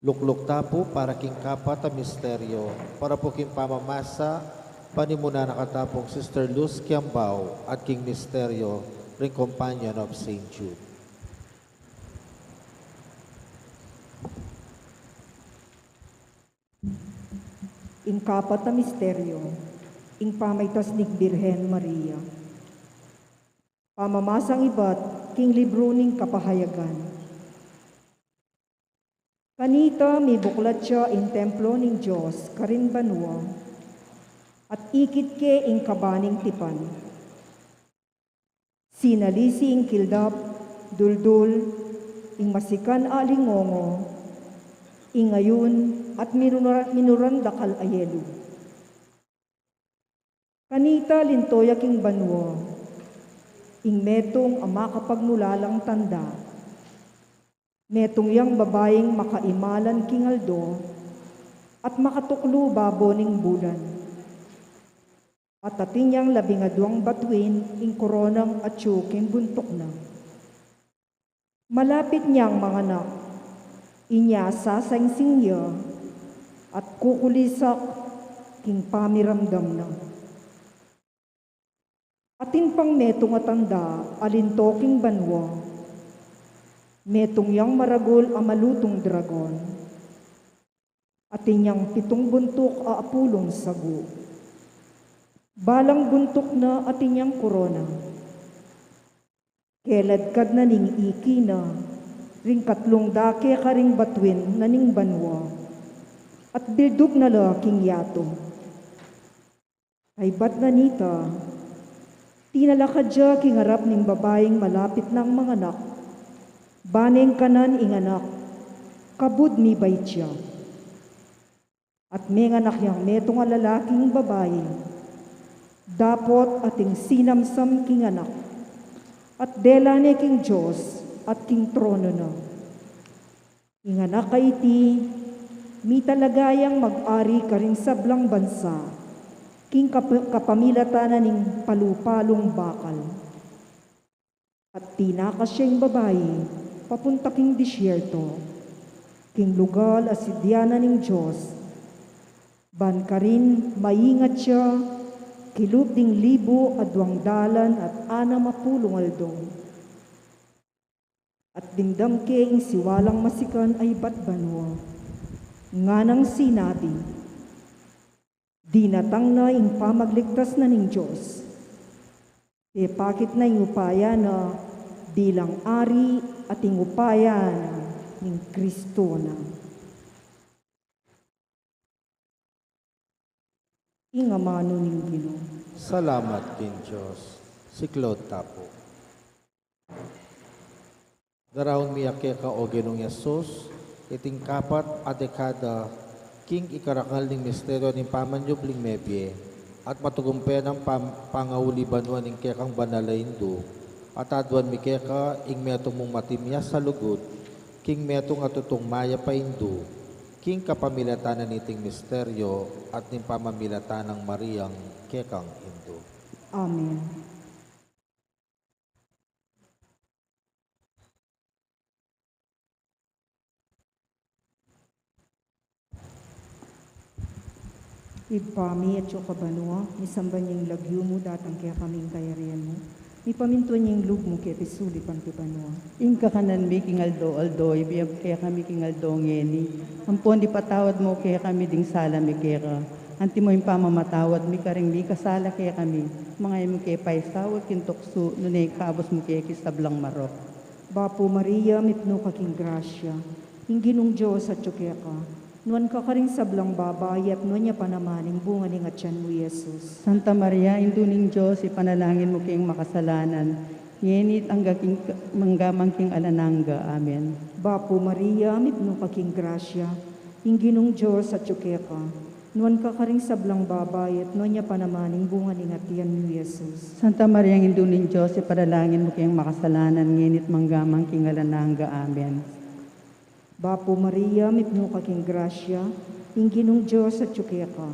Lukluk ta pu para king kapat a misteryo, para pu king pamamasa, panimunan na kata pung Sister Luz Kiambao at king misteryo ring Companion of Saint Jude. Ing kapat a misteryo, ing pamaitas ning Birhen Maria. Pamamasang ibat king libru ning Kapahayagan. Kanita mibuklat ya ing templo ning Dios karin banua, at ikit ke ing kaba ning tipan. Sinalisi ing kildap, duldul, ing masikan a lingongo, ing ayun, at minura-, minuran dakal a yelu. Kanita linto ya king banua ing metung a makapagmulalang tanda. Metung yang babaing makaimalan king aldo at makatuklu babo ning bulan. At atin yang labing aduang batuin ing koronang atyu king buntuk na. Malapit nyang manganak, inya sasangsing ya at kukulisak king pamiramdam na. Atin pang metung a tanda a linto king banua, metung yang maragul a malutung dragon. Atin yang pitung buntuk a apulung sagu. Balang buntuk na atin yang korona. Keladkad na ning iki na ring katlung dake karing batuin na ning banua, at bilduk na la king yatu. Kaybat na nita, tinalakad ya king arap ning babaing malapit nang manganak, ba neng kanan ing anak, kabud mibait ya. At menganak yang metung a lalaking babai, dapot ating sinamsam king anak, at dela ne king Dios at king trono na. Ing anak a iti, mitalaga yang mag-ari karing sablang bansa, king kap-, kapamilatan na ning palu-palung bakal. At tinakas ya ing babai papunta king disyerto, king lugal a sidyanan ning Dios, ban karin maingat ya kilub ding libu aduang dalan at anam a pulung aldo. At dimdam ke ing siwalang masikan a ibat banua, nganang sinabi, Dinatang na ing pamagligtas na ning Dios. Pepakit na ing upaya na bilang Ari at ing upaya na ning Kristo na. Ing amanu ning Ginu. Salamat king Dios. Siklaud ta pu. Daraun mi ya keka, o Ginung Jesus, iting kapat a dekada king ikarangal ning misteryo ning pamanyubling mebie, at matugumpe nang pam-, pangauli banua ning kekang banal a Indu, at aduan mi keka ing metung mung matimyas a lugud, king metung a tutung mayap a Indu, king kapamilatan na niting misteryo at ning pamamilatan nang Mariang kekang Indu. Amen. Ibpa mi, atsu ka banua, misamban ya ing lagyu mu, datang kekami ing kayarian mu, mipamintuan ya ing lub mu keti sulip anti banua. Ing kakanan mi king aldo-aldo, ibie mu kekami king aldo ngeni. Ampon ipatawad mu kekami ding sala mi keka, anti mo ing pamamatawad mi karing mikasala kekami. Manga e mu ke paisaul king tuksu, nune ikabus mu ke king sablang marok. Bapu Maria, mipnu ka king grasya, ing Ginung Dios atyu keka. Nuan ka karing sablang babai, at nuan ya pa naman ing bunga ning atian mu, i Jesus. Santa Maria, Indu ning Dios, ipanalangin mu keng makasalanan, ngeni at angga king, angga man king alang angga. Amen. Bapu Maria, mipnu ka king grasya, ing Ginung Dios atyu keka. Nuan ka karing sablang babai, at nuan ya pa naman ing bunga ning atian mu, i Jesus. Santa Maria, Indu ning Dios, ipanalangin mu keng makasalanan, ngeni at angga man king alang angga. Amen. Bapu Maria, mipnu ka king grasya, ing Ginung Dios atyu keka.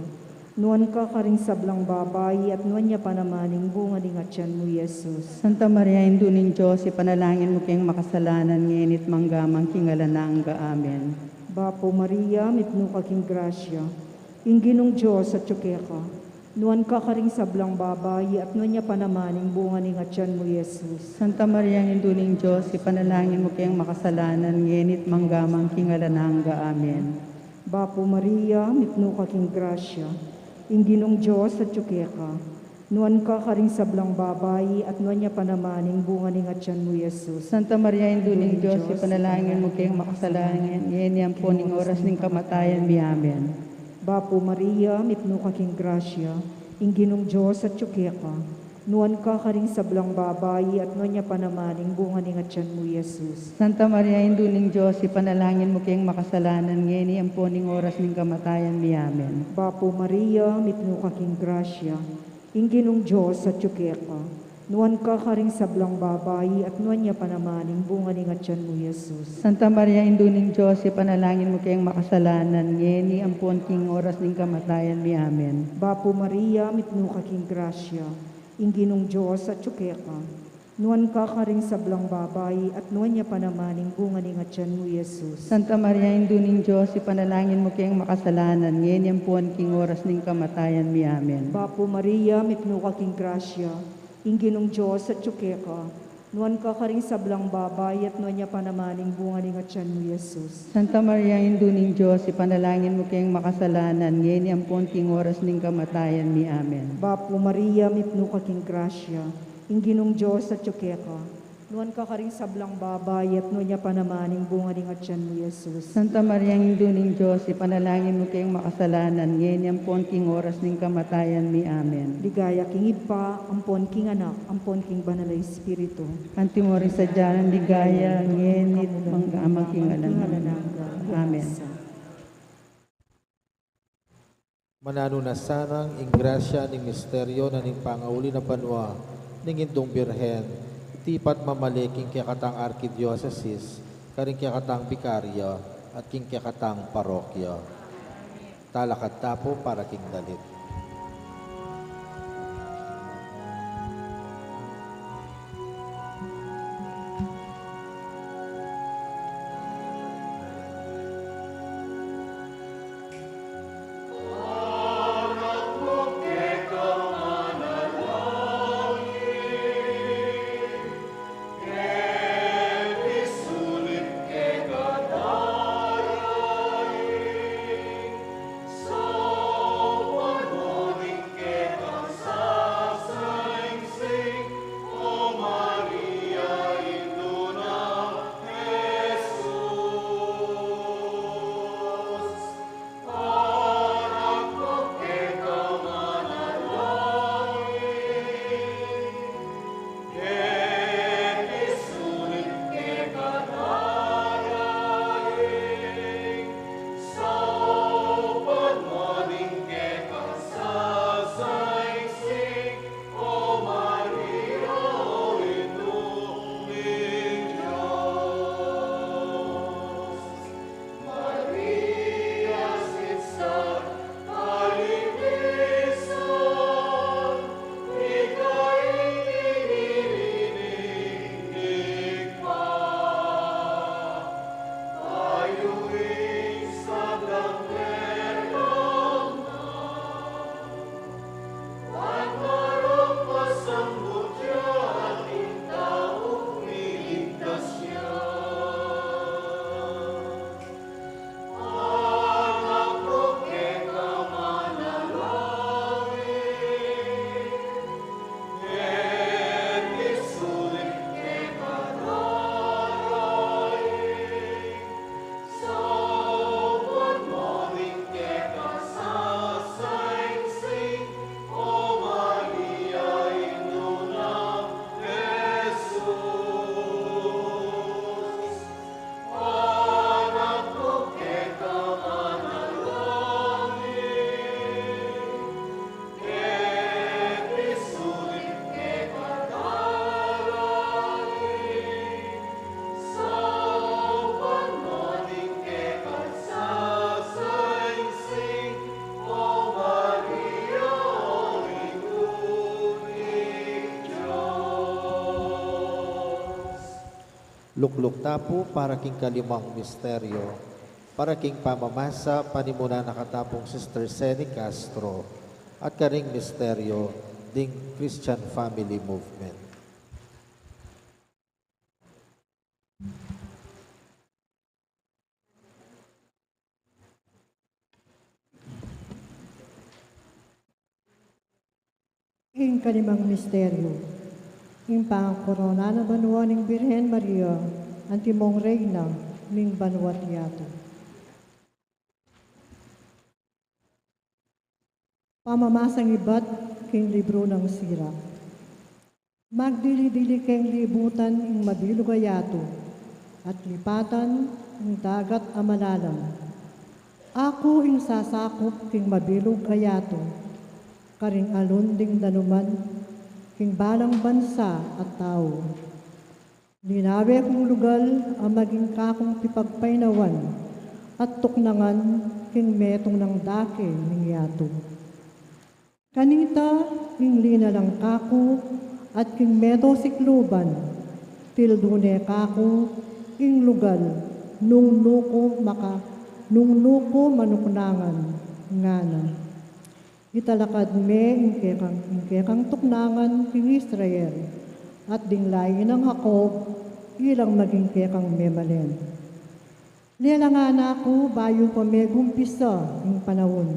Nuan ka karing sablang babai, at nuan ya pa naman ing bunga ning atian mu, i Jesus. Santa Maria, Indu ning Dios, ipanalangin mu keng makasalanan, ngeni at angga man king alang angga. Amen. Bapu Maria, mipnu ka king grasya, ing Ginung Dios atyu keka. Nuan ka karing sablang babai, at nuan ya pa naman ing bunga ning atian mu, i Jesus. Santa Maria, Indu ning Dios, ipanalangin mu keng makasalanan, ngeni at angga man king alang angga. Amen. Bapu Maria, mipnu ka king grasya, ing Ginung Dios atyu keka. Nuan ka karing sablang babai, at nuan ya pa naman ing bunga ning atian mu, i Jesus. Santa Maria, Indu ning Dios, ipanalangin mu keng makasalanan, ngeni ampon king oras ning kamatayan mi. Amen. Bapu Maria, mipnu ka king grasya, ing Ginung Dios atyu keka. Nuan ka karing sablang babai, at nuan ya pa naman ing bunga ning atian mu, i Jesus. Santa Maria, Indu ning Dios, ipanalangin mu keng makasalanan, ngeni ampon king oras ning kamatayan mi. Amen. Bapu Maria, mipnu ka king grasya, ing Ginung Dios atyu keka. Nuan ka karing sablang babai, at nuan ya pa naman ing bunga ning atian mu, i Jesus. Santa Maria, Indu ning Dios, ipanalangin mu keng makasalanan, ngeni ampon king oras ning kamatayan mi. Amen. Bapu Maria, mipnu ka king grasya, ing Ginung Dios atyu keka. Nuan ka karing sablang babai, at nuan ya pa naman ing bunga ning atian mu, i Jesus. Santa Maria, Indu ning Dios, ipanalangin mu keng makasalanan, ngeni ampon king oras ning kamatayan mi. Amen. Bapu Maria, mipnu ka king grasya, ing Ginung Dios atyu keka. Nuan ka karing sablang babai, at nuan ya pa naman ing bunga ning atian mu, i Jesus. Santa Maria, Indu ning Dios, ipanalangin mu keng makasalanan, ngeni ampon king oras ning kamatayan mi. Amen. Bapu Maria, mipnu ka king grasya, ing Ginung Dios atyu keka. Nuan ka karing sablang babai, at nuan ya pa naman ing bunga ning atian mu, i Jesus. Santa Maria, Indu ning Dios, ipanalangin mu keng makasalanan, ngeni ampon king oras ning kamatayan mi. Amen. Ligaya king Ibpa, ampon king Anak, ampon king Banal a Espiritu. Antimo ring sadya nang ligaya, ngeni, at angga man king alang angga. Amen. Mananu na sanang ing grasya ning misteryo na ning pangauli na banua ning Indung Birhen, tipat mamale king kekatang arkidiosesis, karing kekatang bikarya, at king kekatang parokya. Talakad ta pu para king dalit. Lukluk ta pu para king kalimang misteryo, para king pamamasa, panimunan na kata pung Sister Seni Castro, at karing misteryo ding Christian Family Movement. Ing kalimang misteryo, ing pangkorona na banua ning Birhen Maria, antimong Reyna ning banua't yatu. Pamamasang ibat king libru nang Sirak. Magdili-dili keng libutan ing mabilug a yatu, at lipatan ing dagat a malalam. Aku ing sasakup king mabilug a yatu, karing alun ding danuman, king balang bansa at tau. Linawe kung lugal a maging kakung pipagpainawan at tuknangan king metung nang dake ning yatu. Kanita ing linalang kaku at king meto sikluban, tildu ne kaku ing lugal nung nu ku maka, nung nu ku manuknangan, ngana. Italakad me ing kekang, ing kekang tuknangan king Israel, at ding lainang Jacob, ilang maging kekang memalen. Lelangan na ku bayu pa megumpisa ing panaun,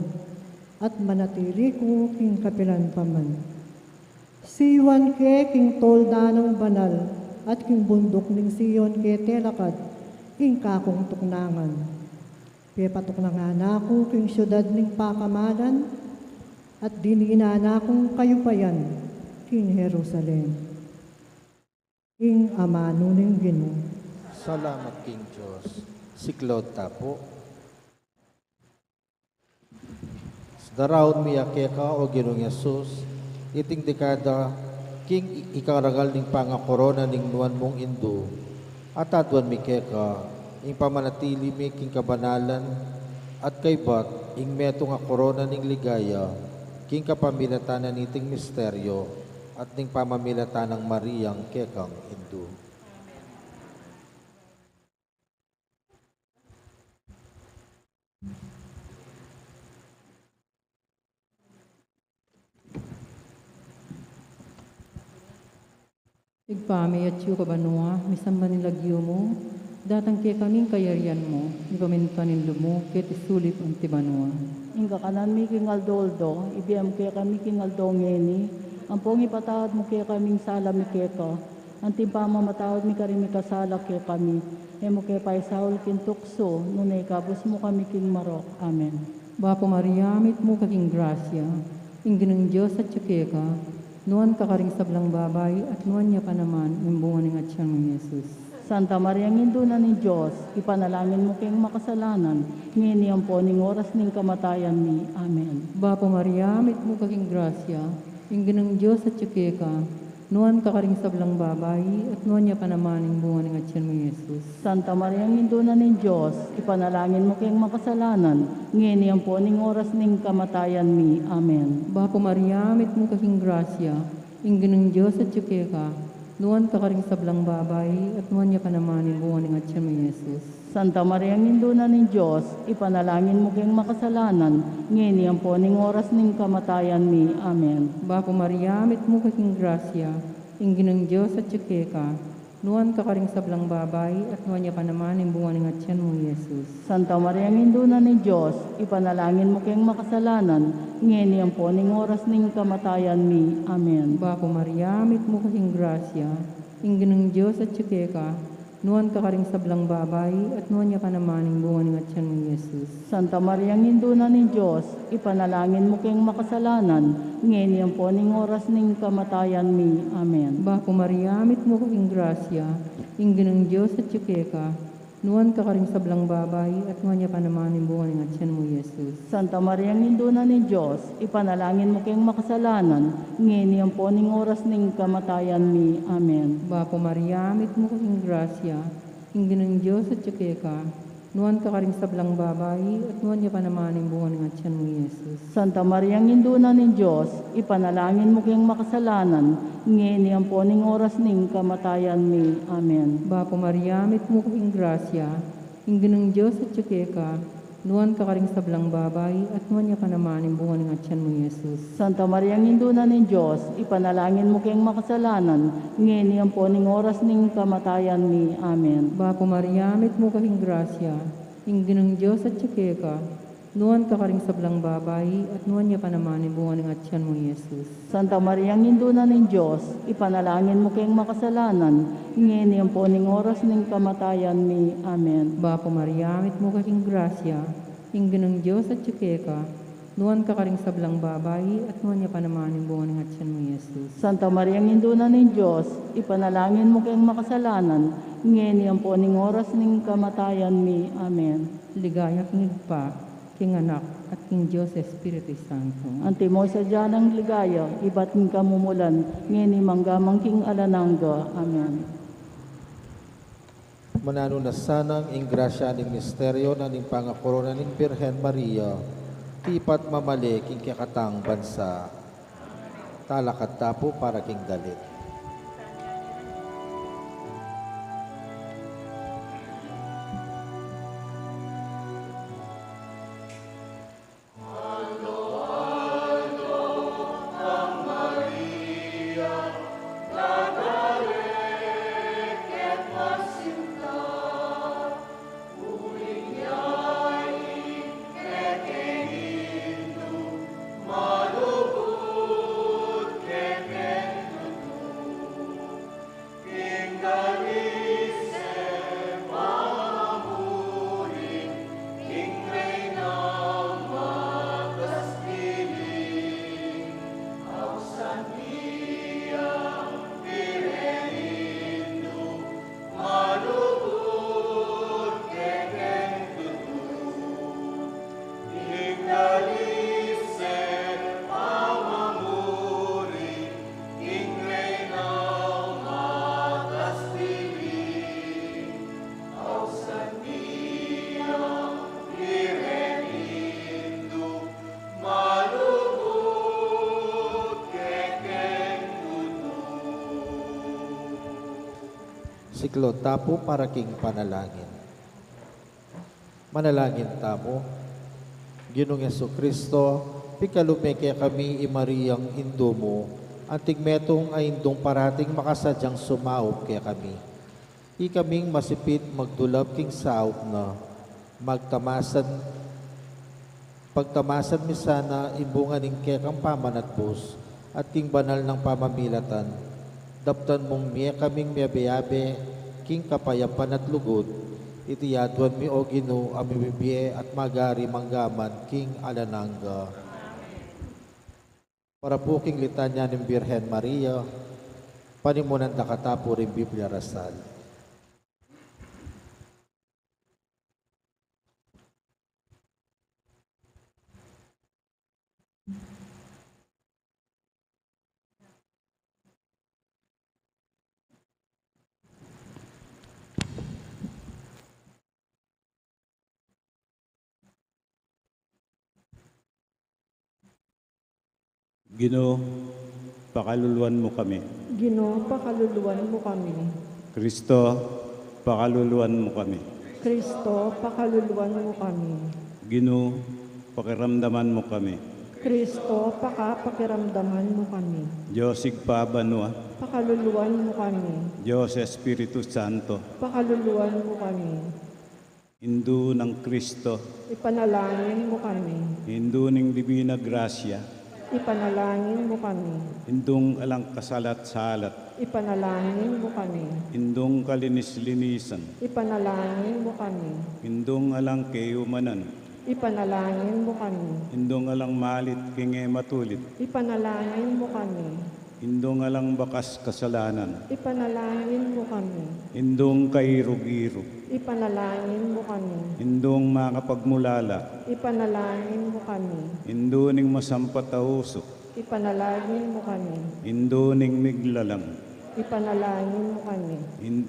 at manatili ku king kapilan pa man. Siyuan ke king tolda nang banal, at king bunduk ning Sion ke telakad ing kakung tuknangan. Pepatuknangan na ku king siudad ning pakamalan, at dininan na kung kayupayan king Jerusalem. Ing amanu ning Ginu. Salamat king Dios. Siklaud ta pu. Daraun mi ya keka, o Ginung Jesus, iting dekada king i-, ikarangal ning pangakorona ning nuan mung Indu, at aduan mi keka ing pamanatili mi king kabanalan at kaybat ing metung a korona ning ligaya king kapamilatan na niting misteryo at ning pamamilatan nang Mariang kekang Indu. Ibpa mi, atsu ka banua, misamban ing lagyu mu, datang kekami ing kayarian mu, mipamintuan ing lub mu keti sulip anti banua. Ing kakanan mi king aldo-aldo, ibie mu kekami king aldo ngeni, ampong ipatawad mu kekami ing sala mi keka, anti ing pamamatawad mi karing mikasala kekami, e mu ke paisaul king tuksu, nune ikabus mu kami king marok. Amen. Bapu Maria, mitmu ka king grasya, ing Ginung Dios atyu keka, nuan ka karing sablang babai, at nuan ya pa naman ing bunga ning atyan mu, i Jesus. Santa Maria, Indu na ning Dios, ipanalangin mu keng makasalanan, ngeni ampon ing oras ning kamatayan mi. Amen. Bapu Maria, mitmu ka king grasya, ing Ginung Dios atyu keka, nuan ka karing sablang babai, at nuan ya pa naman ing bunga ning atyan mu, i Jesus. Santa Maria, Indu na ning Dios, ipanalangin mu keng makasalanan, ngeni ampon ing oras ning kamatayan mi. Amen. Bapu Maria, mitmu ka king grasya, ing Ginung Dios atyu keka, nuan ka karing sablang babai, at nuan ya pa naman ing bunga ning atyan mu, i Jesus. Santa Maria, Indu na ning Dios, ipanalangin mu keng makasalanan, ngeni ampon ing oras ning kamatayan mi. Amen. Bapu Maria, mitmu ka king grasya, ing Ginung Dios atyu keka, nuan ka karing sablang babai, at nuan ya pa naman ing bunga ning atyan mu, i Jesus. Santa Maria, Indu na ning Dios, ipanalangin mu keng makasalanan, ngeni ampon ing oras ning kamatayan mi. Amen. Bapu Maria, mitmu ka king grasya, ing Ginung Dios atyu keka, nuan ka karing sablang babai, at nuan ya pa naman ing bunga ning atyan mu, i Jesus. Santa Maria, Indu na ning Dios, ipanalangin mu keng makasalanan, ngeni ampon ing oras ning kamatayan mi. Amen. Bapu Maria, mitmu ka king grasya, ing Ginung Dios atyu keka, nuan ka karing sablang babai, at nuan ya pa naman ing bunga ning atyan mu, i Jesus. Santa Maria, Indu na ning Dios, ipanalangin mu keng makasalanan, ngeni ampon ing oras ning kamatayan mi. Amen. Bapu Maria, mitmu ka king grasya, ing Ginung Dios atyu keka, Nuan ka karing sablang babai, at nuan ya pa naman ing bunga ning atian mu, Jesus. Santa Maria, Indu na ning Dios, ipanalangin mu keng makasalanan, ngeni ampo ning oras ning kamatayan mi. Amen. Bapu Maria, mitmu ka king grasya, ing Ginung Dios atyu keka, nuan ka karing sablang babai, at nuan ya pa naman ing bunga ning atian mu, Jesus. Santa Maria, Indu na ning Dios, ipanalangin mu keng makasalanan, ngeni ampo ning oras ning kamatayan mi. Amen. Bapu Maria, mitmu ka king grasya, ing Ginung Dios atyu keka, nuan ka karing sablang babai, at nuan ya pa naman ing bunga ning atian mu, Jesus. Santa Maria, Indu na ning Dios, ipanalangin mu keng makasalanan, ngeni ampo ning oras ning kamatayan mi. Amen. Bapu Maria, mitmu ka king grasya, ing Ginung Dios atyu keka, nuan ka karing sablang babai, at nuan ya pa naman ing bunga ning atian mu, Jesus. Santa Maria, Indu na ning Dios, ipanalangin mu keng makasalanan, ngeni ampo ning oras ning kamatayan mi. Amen. Ligaya king Ibpa, king Anak, at king Dios Espiritu Santo. Antimo ing sadya nang ligaya, ibat king kamumulan, ngeni mangga man king alang angga. Amen. Mananu na sanang ing grasya ning misteryo na ning pangakorona ning Birhen Maria, tipat mamale king kekatang bansa. Talakad ta pu para king dalit. Siklaud ta pu para king panalangin. Manalangin tamu. Ginung Jesucristo, pikalume kekami i Mariang Indu mu, anting metung a indung parating makasadyang sumaup kekami. Ikaming masipit magdulap king saup na, magtamasan, pagtamasan mi sana ing bunga ning kekang pamanatbus at king banal nang pamamilatan. Daptan mung mie kaming miabe-abe king kapayapan at lugud. Iti aduan mi, O Ginu, a mibibie at magari mangga man king alang angga. Para pu king litanya ning Birhen Maria, panimunan da ka ta pu ring Biblia rasal. Ginu, pakaluluan mu kami. Ginu, pakaluluan mu kami. Kristo, pakaluluan mu kami. Kristo, pakaluluan mu kami. Ginu, pakiramdaman mu kami. Kristo, pakapakiramdaman mu kami. Dios Ibpa banua, pakaluluan mu kami. Dios Espiritu Santo, pakaluluan mu kami. Indu nang Kristo, ipanalangin mu kami. Indu ning Dibina Grasya, ipanalangin mu kami. Indung alang kasalat-salat, ipanalangin mu kami. Indung kalinis-linisan, ipanalangin mu kami. Indung alang kayumanan, ipanalangin mu kami. Indung alang malit king e matulid, ipanalangin mu kami. Indung alang bakas kasalanan, ipanalangin mu kami. Indung kairug-irug, ipanalangin mu kami. Indung makapagmulala, ipanalangin mu kami. Indu ning masampat a usuk, ipanalangin mu kami. Indu ning miglalang, ipanalangin mu kami. In-,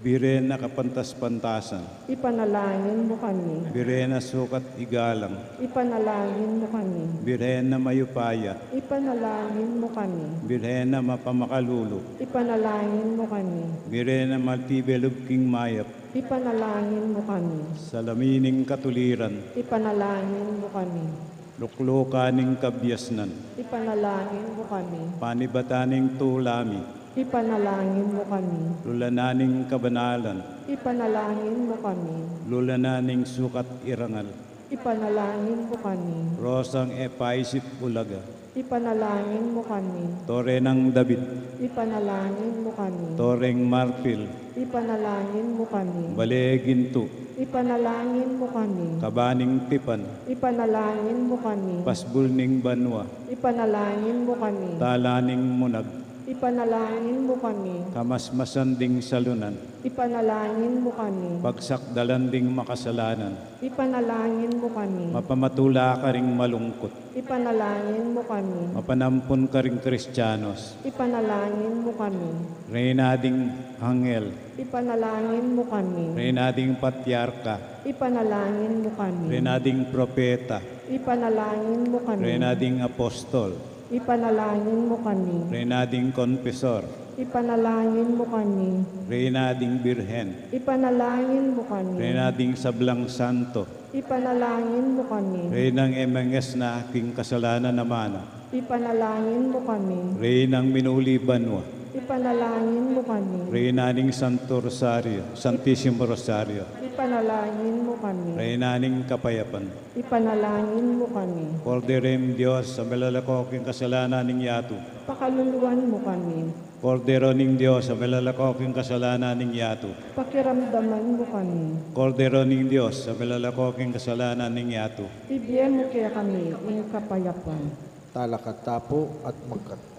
Birhen a kapantas-pantasan. Ipanalangin mu kami. Birhen a sukat igalang. Ipanalangin mu kami. Birhen a mayupaya. Ipanalangin mu kami. Birhen a mapamakalulu. Ipanalangin mu kami. Birhen a matibe lub king mayap. Ipanalangin mu kami. Salamin ning katuliran. Ipanalangin mu kami. Luklukan ning kabiasnan. Ipanalangin mu kami. Panibatan ning tula mi. Ipanalangin mu kami. Lulanan ning kabanalan. Ipanalangin mu kami. Lulanan ning sukat irangal. Ipanalangin mu kami. Rosang e paisip bulaga. Ipanalangin mu kami. Tore nang David. Ipanalangin mu kami. Toreng marpil. Ipanalangin mu kami. Bale gintu. Ipanalangin mu kami. Kaba ning tipan. Ipanalangin mu kami. Pasbul ning banua. Ipanalangin mu kami. Tala ning munag. Ipanalangin mu kami. Kamasmasan ding salunan. Ipanalangin mu kami. Pagsakdalan ding makasalanan. Ipanalangin mu kami. Mapamatula karing malungkut. Ipanalangin mu kami. Mapanampun karing Kristianos. Ipanalangin mu kami. Reyna ding anghel. Ipanalangin mu kami. Reyna ding patriarka. Ipanalangin mu kami. Reyna ding propeta. Ipanalangin mu kami. Reyna ding apostol. Ipanalangin mu kami. Reyna ding konfesor. Ipanalangin mu kami. Reyna ding birhen. Ipanalangin mu kami. Reyna ding sablang santo. Ipanalangin mu kami. Reynang e menges na king kasalanan a mana. Ipanalangin mu kami. Reynang minuli banua. Ipanalangin mu kami. Reyna ning Santo Rosario, Santisimo Rosario. Ipanalangin mu kami. Reyna ning kapayapan. Ipanalangin mu kami. Kordero ning Dios a milalako king kasalanan ning yatu. Pakaluluan mu kami. Kordero ning Dios a milalako king kasalanan ning yatu. Pakiramdaman mu kami. Kordero ning Dios a milalako king kasalanan ning yatu. Ibie mu kekami ing kapayapan. Talakad ta pu at magkanta.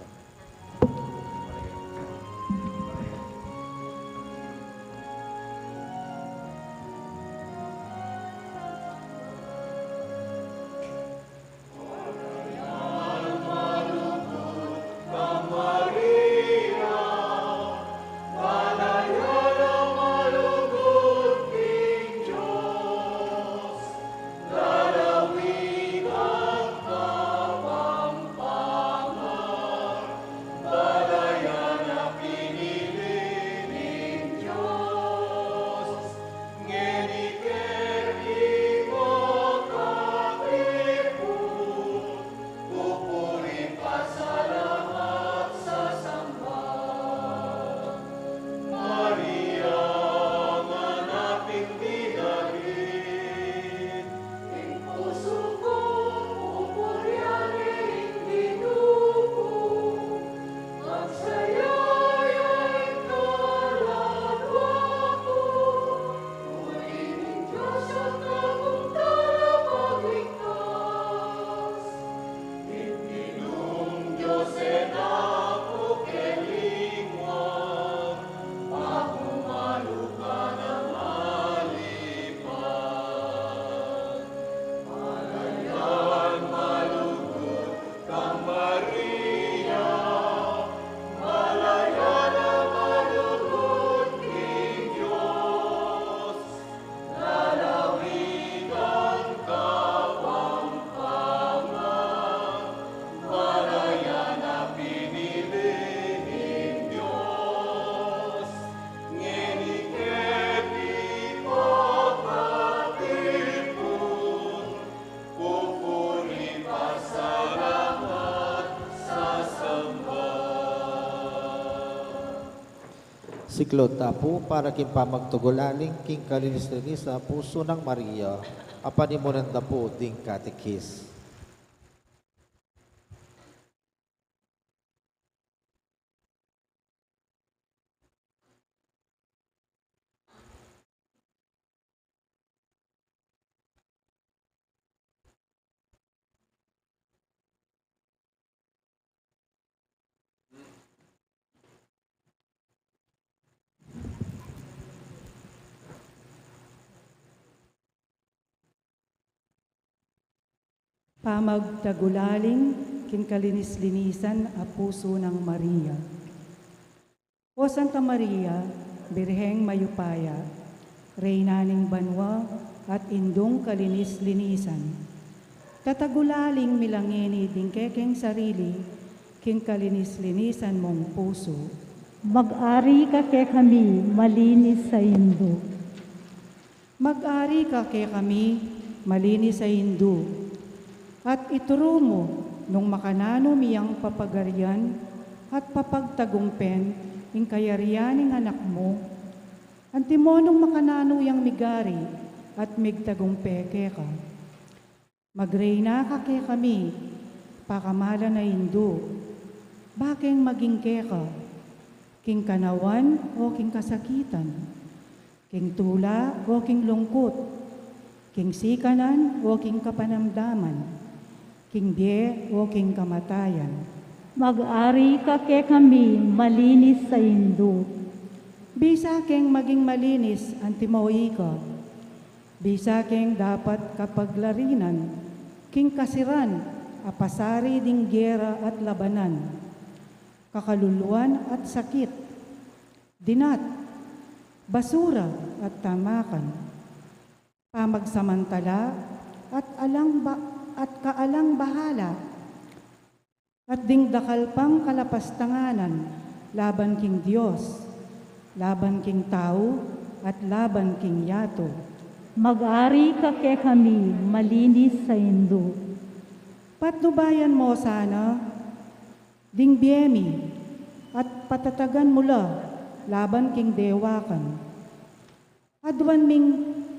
Siklaud ta pu para king pamagtagulaling king kalinis-linis a pusu nang Maria, a panimunan da pu ding katekis. Pamagtagulaling king kalinis-linisan a pusu nang Maria. O Santa Maria, Birheng mayupaya, Reyna ning banua at Indung kalinis-linisan. Tatagulaling mi la ngeni ding kekeng sarili king kalinis-linisan mung pusu. Mag-ari ka kekami, malinis a Indu. Mag-ari ka kekami, malinis a Indu, at ituru mu nung makananu mi yang papagarian at papagtagumpen ing kayarian ning Anak mu, antimo nung makananu yang migari at migtagumpe keka. Magreyna ka kekami, pakamalan a Indu, ba keng maging keka, king kanawan o king kasakitan, king tula o king lungkut, king sikanan o king kapanamdaman, king bie o king kamatayan. Mag-ari ka kekami, malinis a Indu. Bisa keng maging malinis antimo ika. Bisa keng dapat kapaglarinan king kasiran a pasari ding gera at labanan, kakaluluan at sakit, dinat, basura at tamakan, pamagsamantala at alang ba-, at kaalang bahala, at ding dakal pang kalapastanganan laban king Dios, laban king tau, at laban king yatu. Mag-ari ka kekami, malinis a Indu. Patnubayan mo sana ding bie mi, at patatagan mu la laban king dewakan. Aduan ming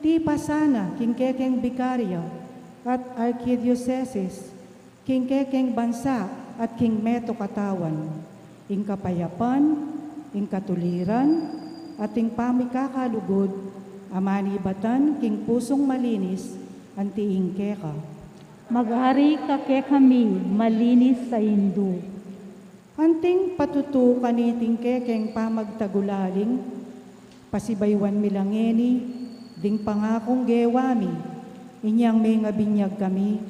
tipa sana king kekeng bikarya at arkidiosesis, king kekeng bansa at king meto katawan, ing kapayapan, ing katuliran, at ing pamikakalugud a manibatan king pusung malinis anti ing keka. Mag-ari ka kekami, malinis a Indu. Anting patutu kaniting kekeng pamagtagulaling, pasibayuan mi la ngeni ding pangakung gewa mi inyang mengabinyag kami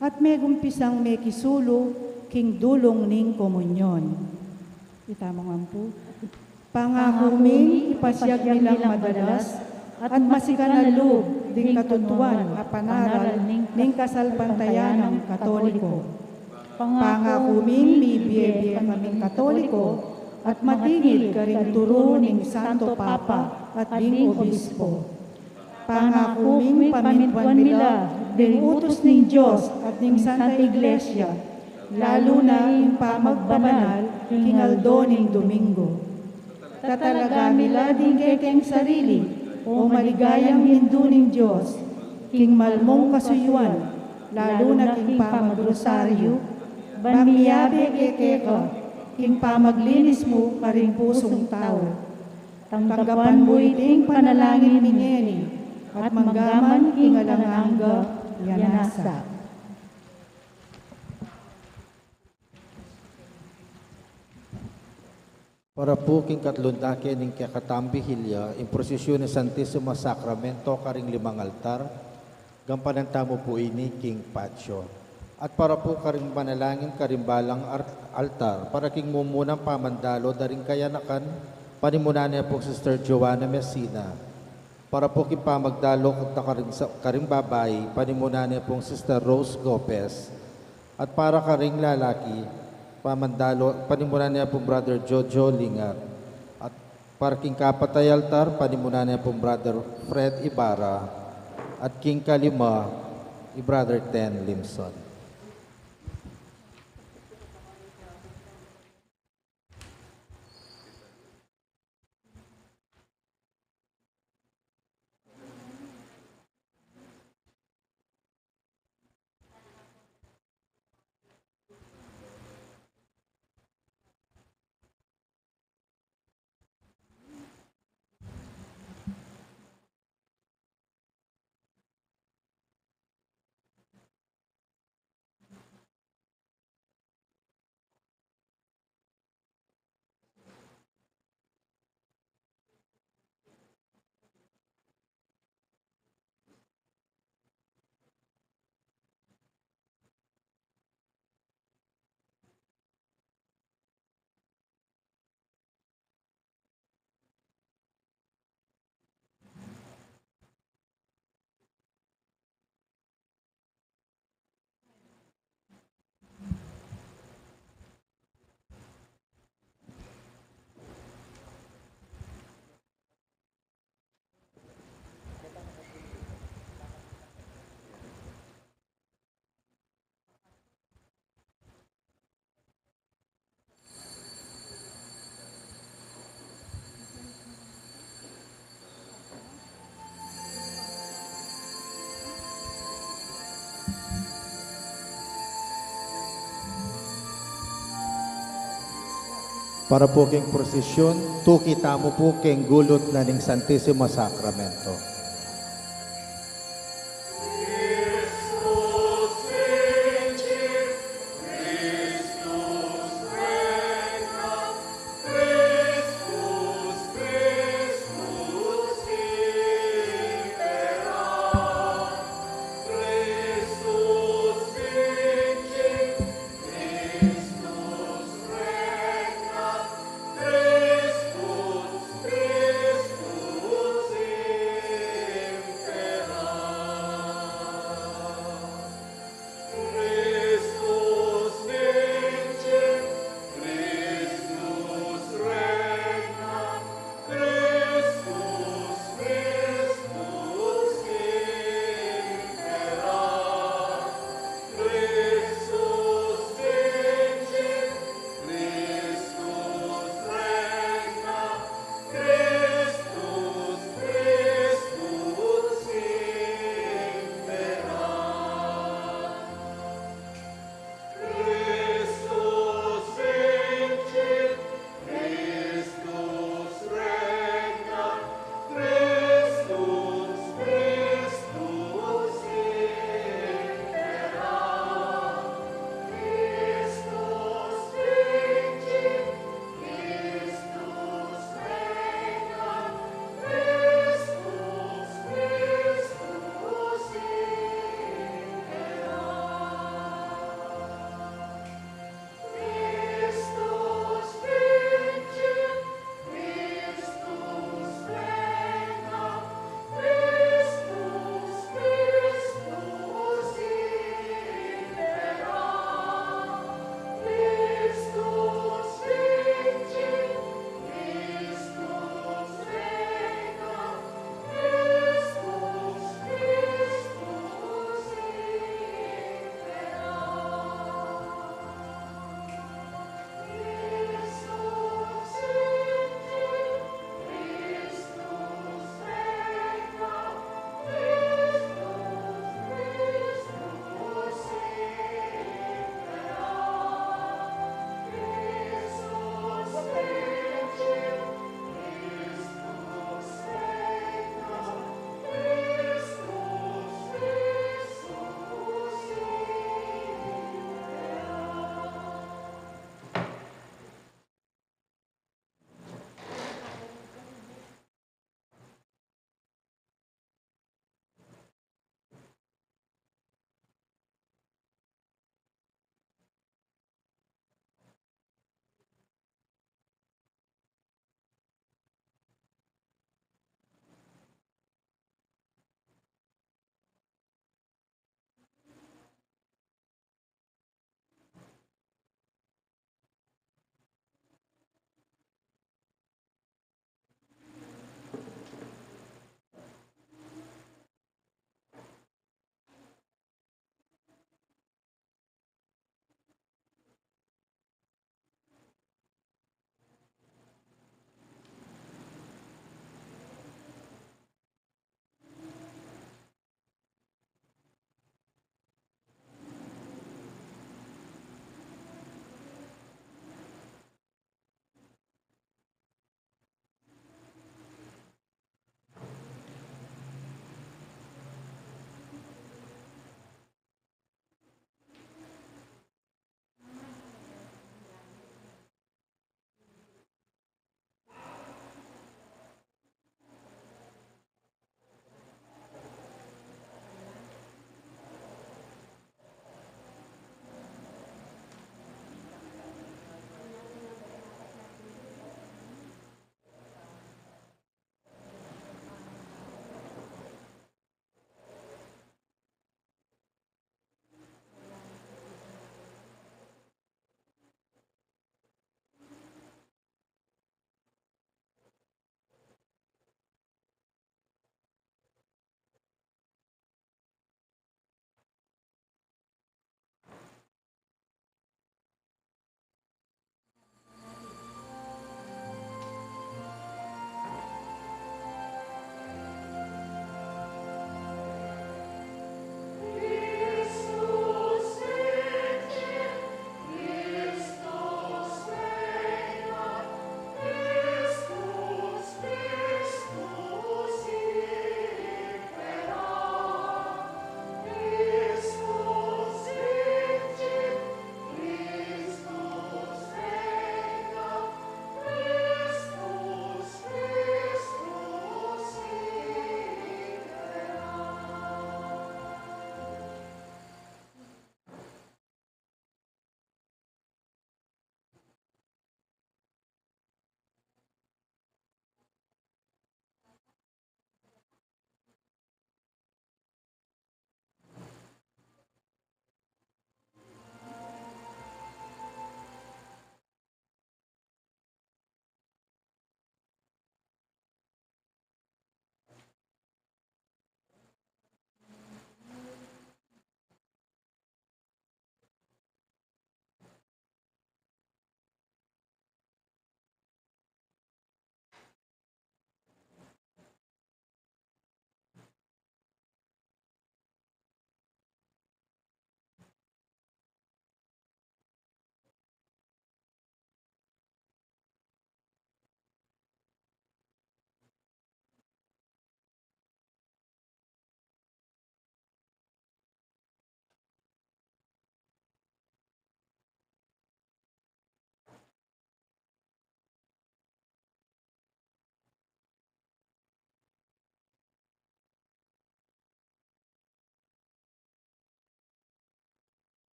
at megumpisang mekisulu king dulung ning komunyon. Itamu ngan pu. Pangaku ming ipasiag mi lang madalas at masikan a lub ding katutuan a panaral ning kasalpantayanan Katoliko. Pangaku ming mibie-bie kaming Katoliko at matingid karing turu ning Santo Papa at ding Obispo. Pangaku ming pamintuan mi la ding utus ning Dios at ning Santa Iglesia, lalu na ing pamagbabanal king aldo ning Domingo. Tatalaga mi la ding kekeng sarili o maligayang Indu ning Dios king malmung kasuyuan, lalu na king pamagrosaryu, ban miyabe keka king pamaglinis mu karing pusung tau. Tanggapan mu iting panalangin mi ngeni at manggaman king alang angga. Ya nasa. Para pu king katlung dake ning kekatang bihilya, ing prosesyon ning Santisimo Sakramento karing limang altar, gampanan tamu pu ini king patio. At para pu karing manalangin karing balang ar-, altar, para king mumunang pamandalo da ring kayanakan, panimunan ne pung Sister Joanna Messina. Para pu king pamagdalo da karing sa-, karing babai, panimunan ne pung Sister Rose Gopez. At para karing lalaki, pamandalo, panimunan ne pung Brother Jojo Lingat. At para king kapat a altar, panimunan ne pung Brother Fred Ibarra. At king kalima, i Brother Ten Limson. Para pu king prosesyon, tuki tamu pu king gulut na ning Santisimo Sakramento.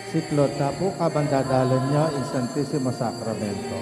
Siklod ta pu kabang dadalan ya ing Santisimo Sakramento.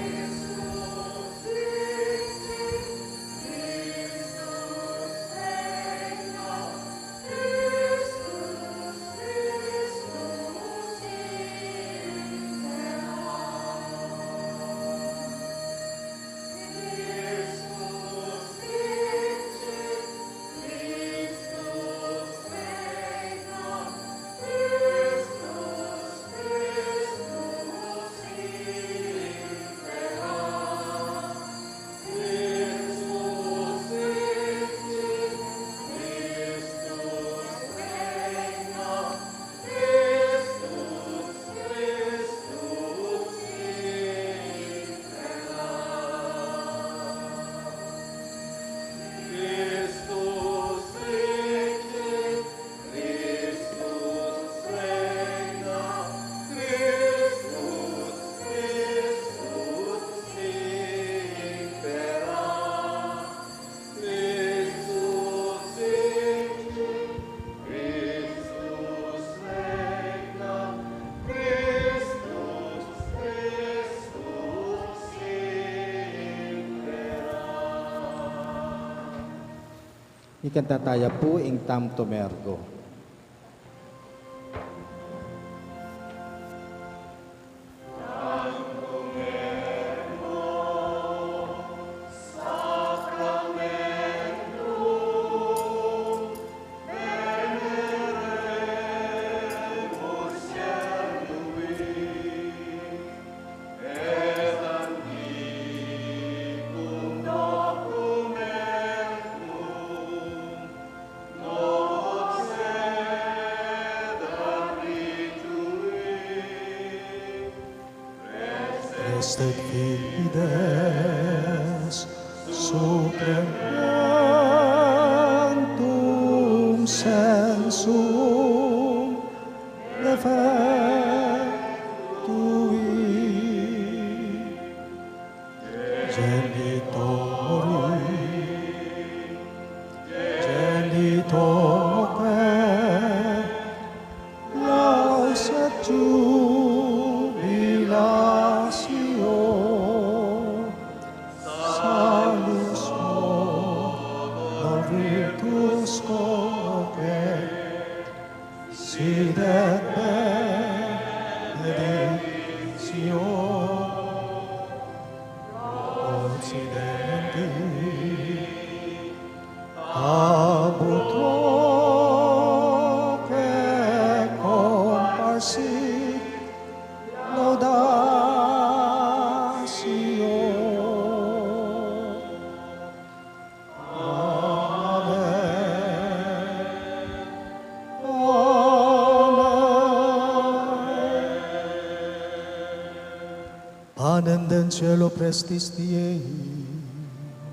Ikanta taya pu ing Tantum Ergo. Restet fides suprementum sensum defectui. Genitori, genitoque, laus et jubilatio, salus modo virtus quoque, sit et benedictio occidenti, ab utroque comparsit laudatio. Amen. Amen. Panem del cielo prestis Dei.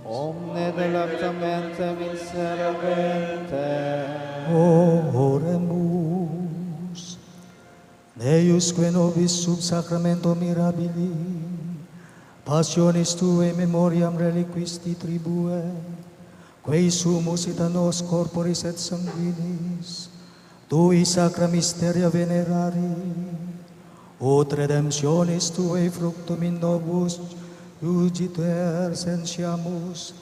Omne delectamentem inserabente. Oremus. Eiusque nobis sub sacramento mirabili, passionis tuae in memoriam reliquisti tribue, quae sumus sit a nos corporis et sanguinis tui sacra mysteria venerari, ut redemptionis tuae fructum in nobis iuditur sentiamus,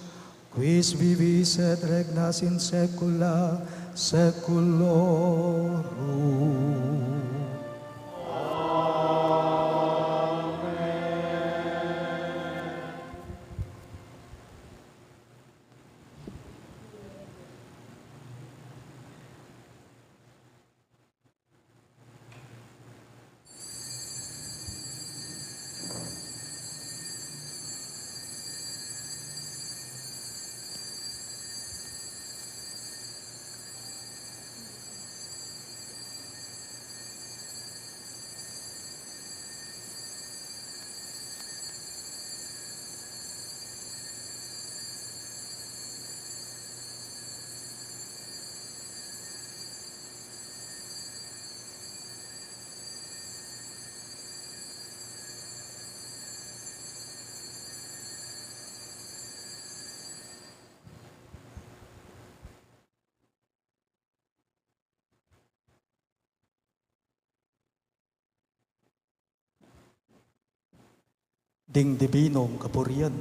quis vivis et regnas in saecula saeculorum. Ding dibinung kapurian.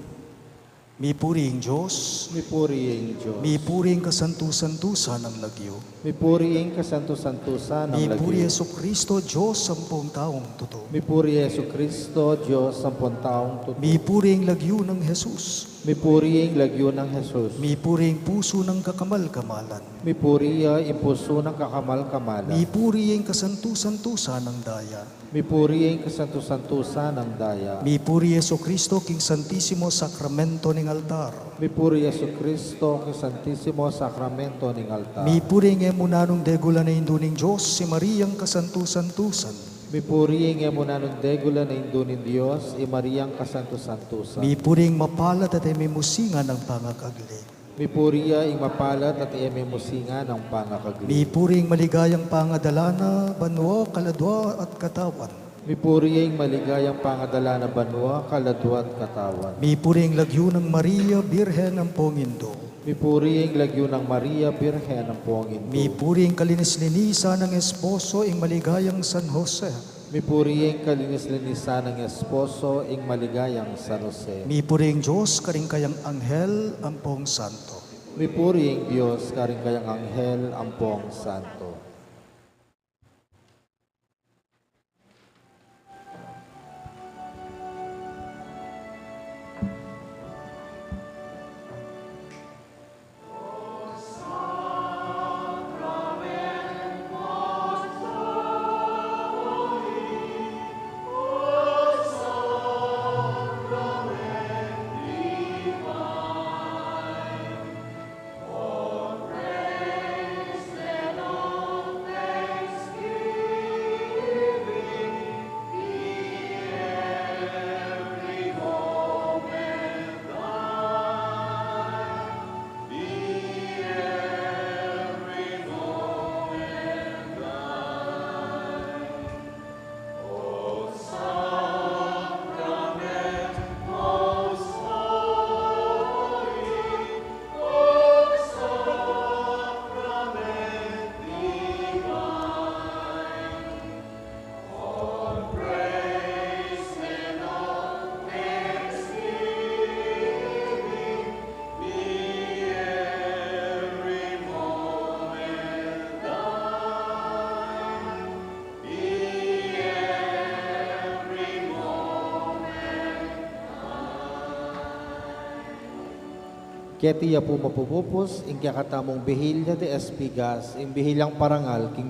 Mipuri ing Dios. Mipuri ing Dios. Mipuri ing kasantu-santusan nang lagyu. Mipuri ing kasantu-santusan nang lagyu. Mipuri Jesucristo, Dios ampong taung tutu. Mipuri Jesucristo, Dios ampong taung tutu. Mipuri ing lagyu nang Jesus. Mipuri ing lagyu nang Jesus. Mipuri ing pusu nang kakamal-kamalan. Mipuri ya ing pusu nang kakamal-kamalan. Mipuri ing kasantu-santusan nang daya. Mipuri ing kasantu-santusan nang daya. Mipuri Jesucristo king Santisimo Sakramento ning altar. Mipuri Jesucristo king Santisimo Sakramento ning altar. Mipuri ing e mu nanung degulan a Indu ning Dios, i Mariang kasantu-santusan. Mipuri ing e mu nanung degulan a Indu ning Dios, i Mariang kasantu-santusan. Mipuri ing mapalad at e mimusingan nang pangakagli. Mipuri ya ing mapalad at e mimusingan nang pangakagli. Mipuri ing maligayang pangadala na banua, kaladua at katawan. Mipuri ya ing maligayang pangadala na banua, kaladua at katawan. Mipuri ing lagyu nang Maria, Birhen ampong Indu. Mipuri ing lagyu nang Maria, Birhen ampong Indu. Mipuri ing kalinis-linisan nang esposo, ing maligayang San Jose. Mipuri ing kalinis-linisan nang esposo, ing maligayang San Jose. Mipuri ing Dios karing kayang anghel ampong santo. Mipuri ing Dios karing kayang anghel ampong santo. Keti ya pu mapupupus ing kekatamung bihilya de Espigas, ing bihilyang parangal king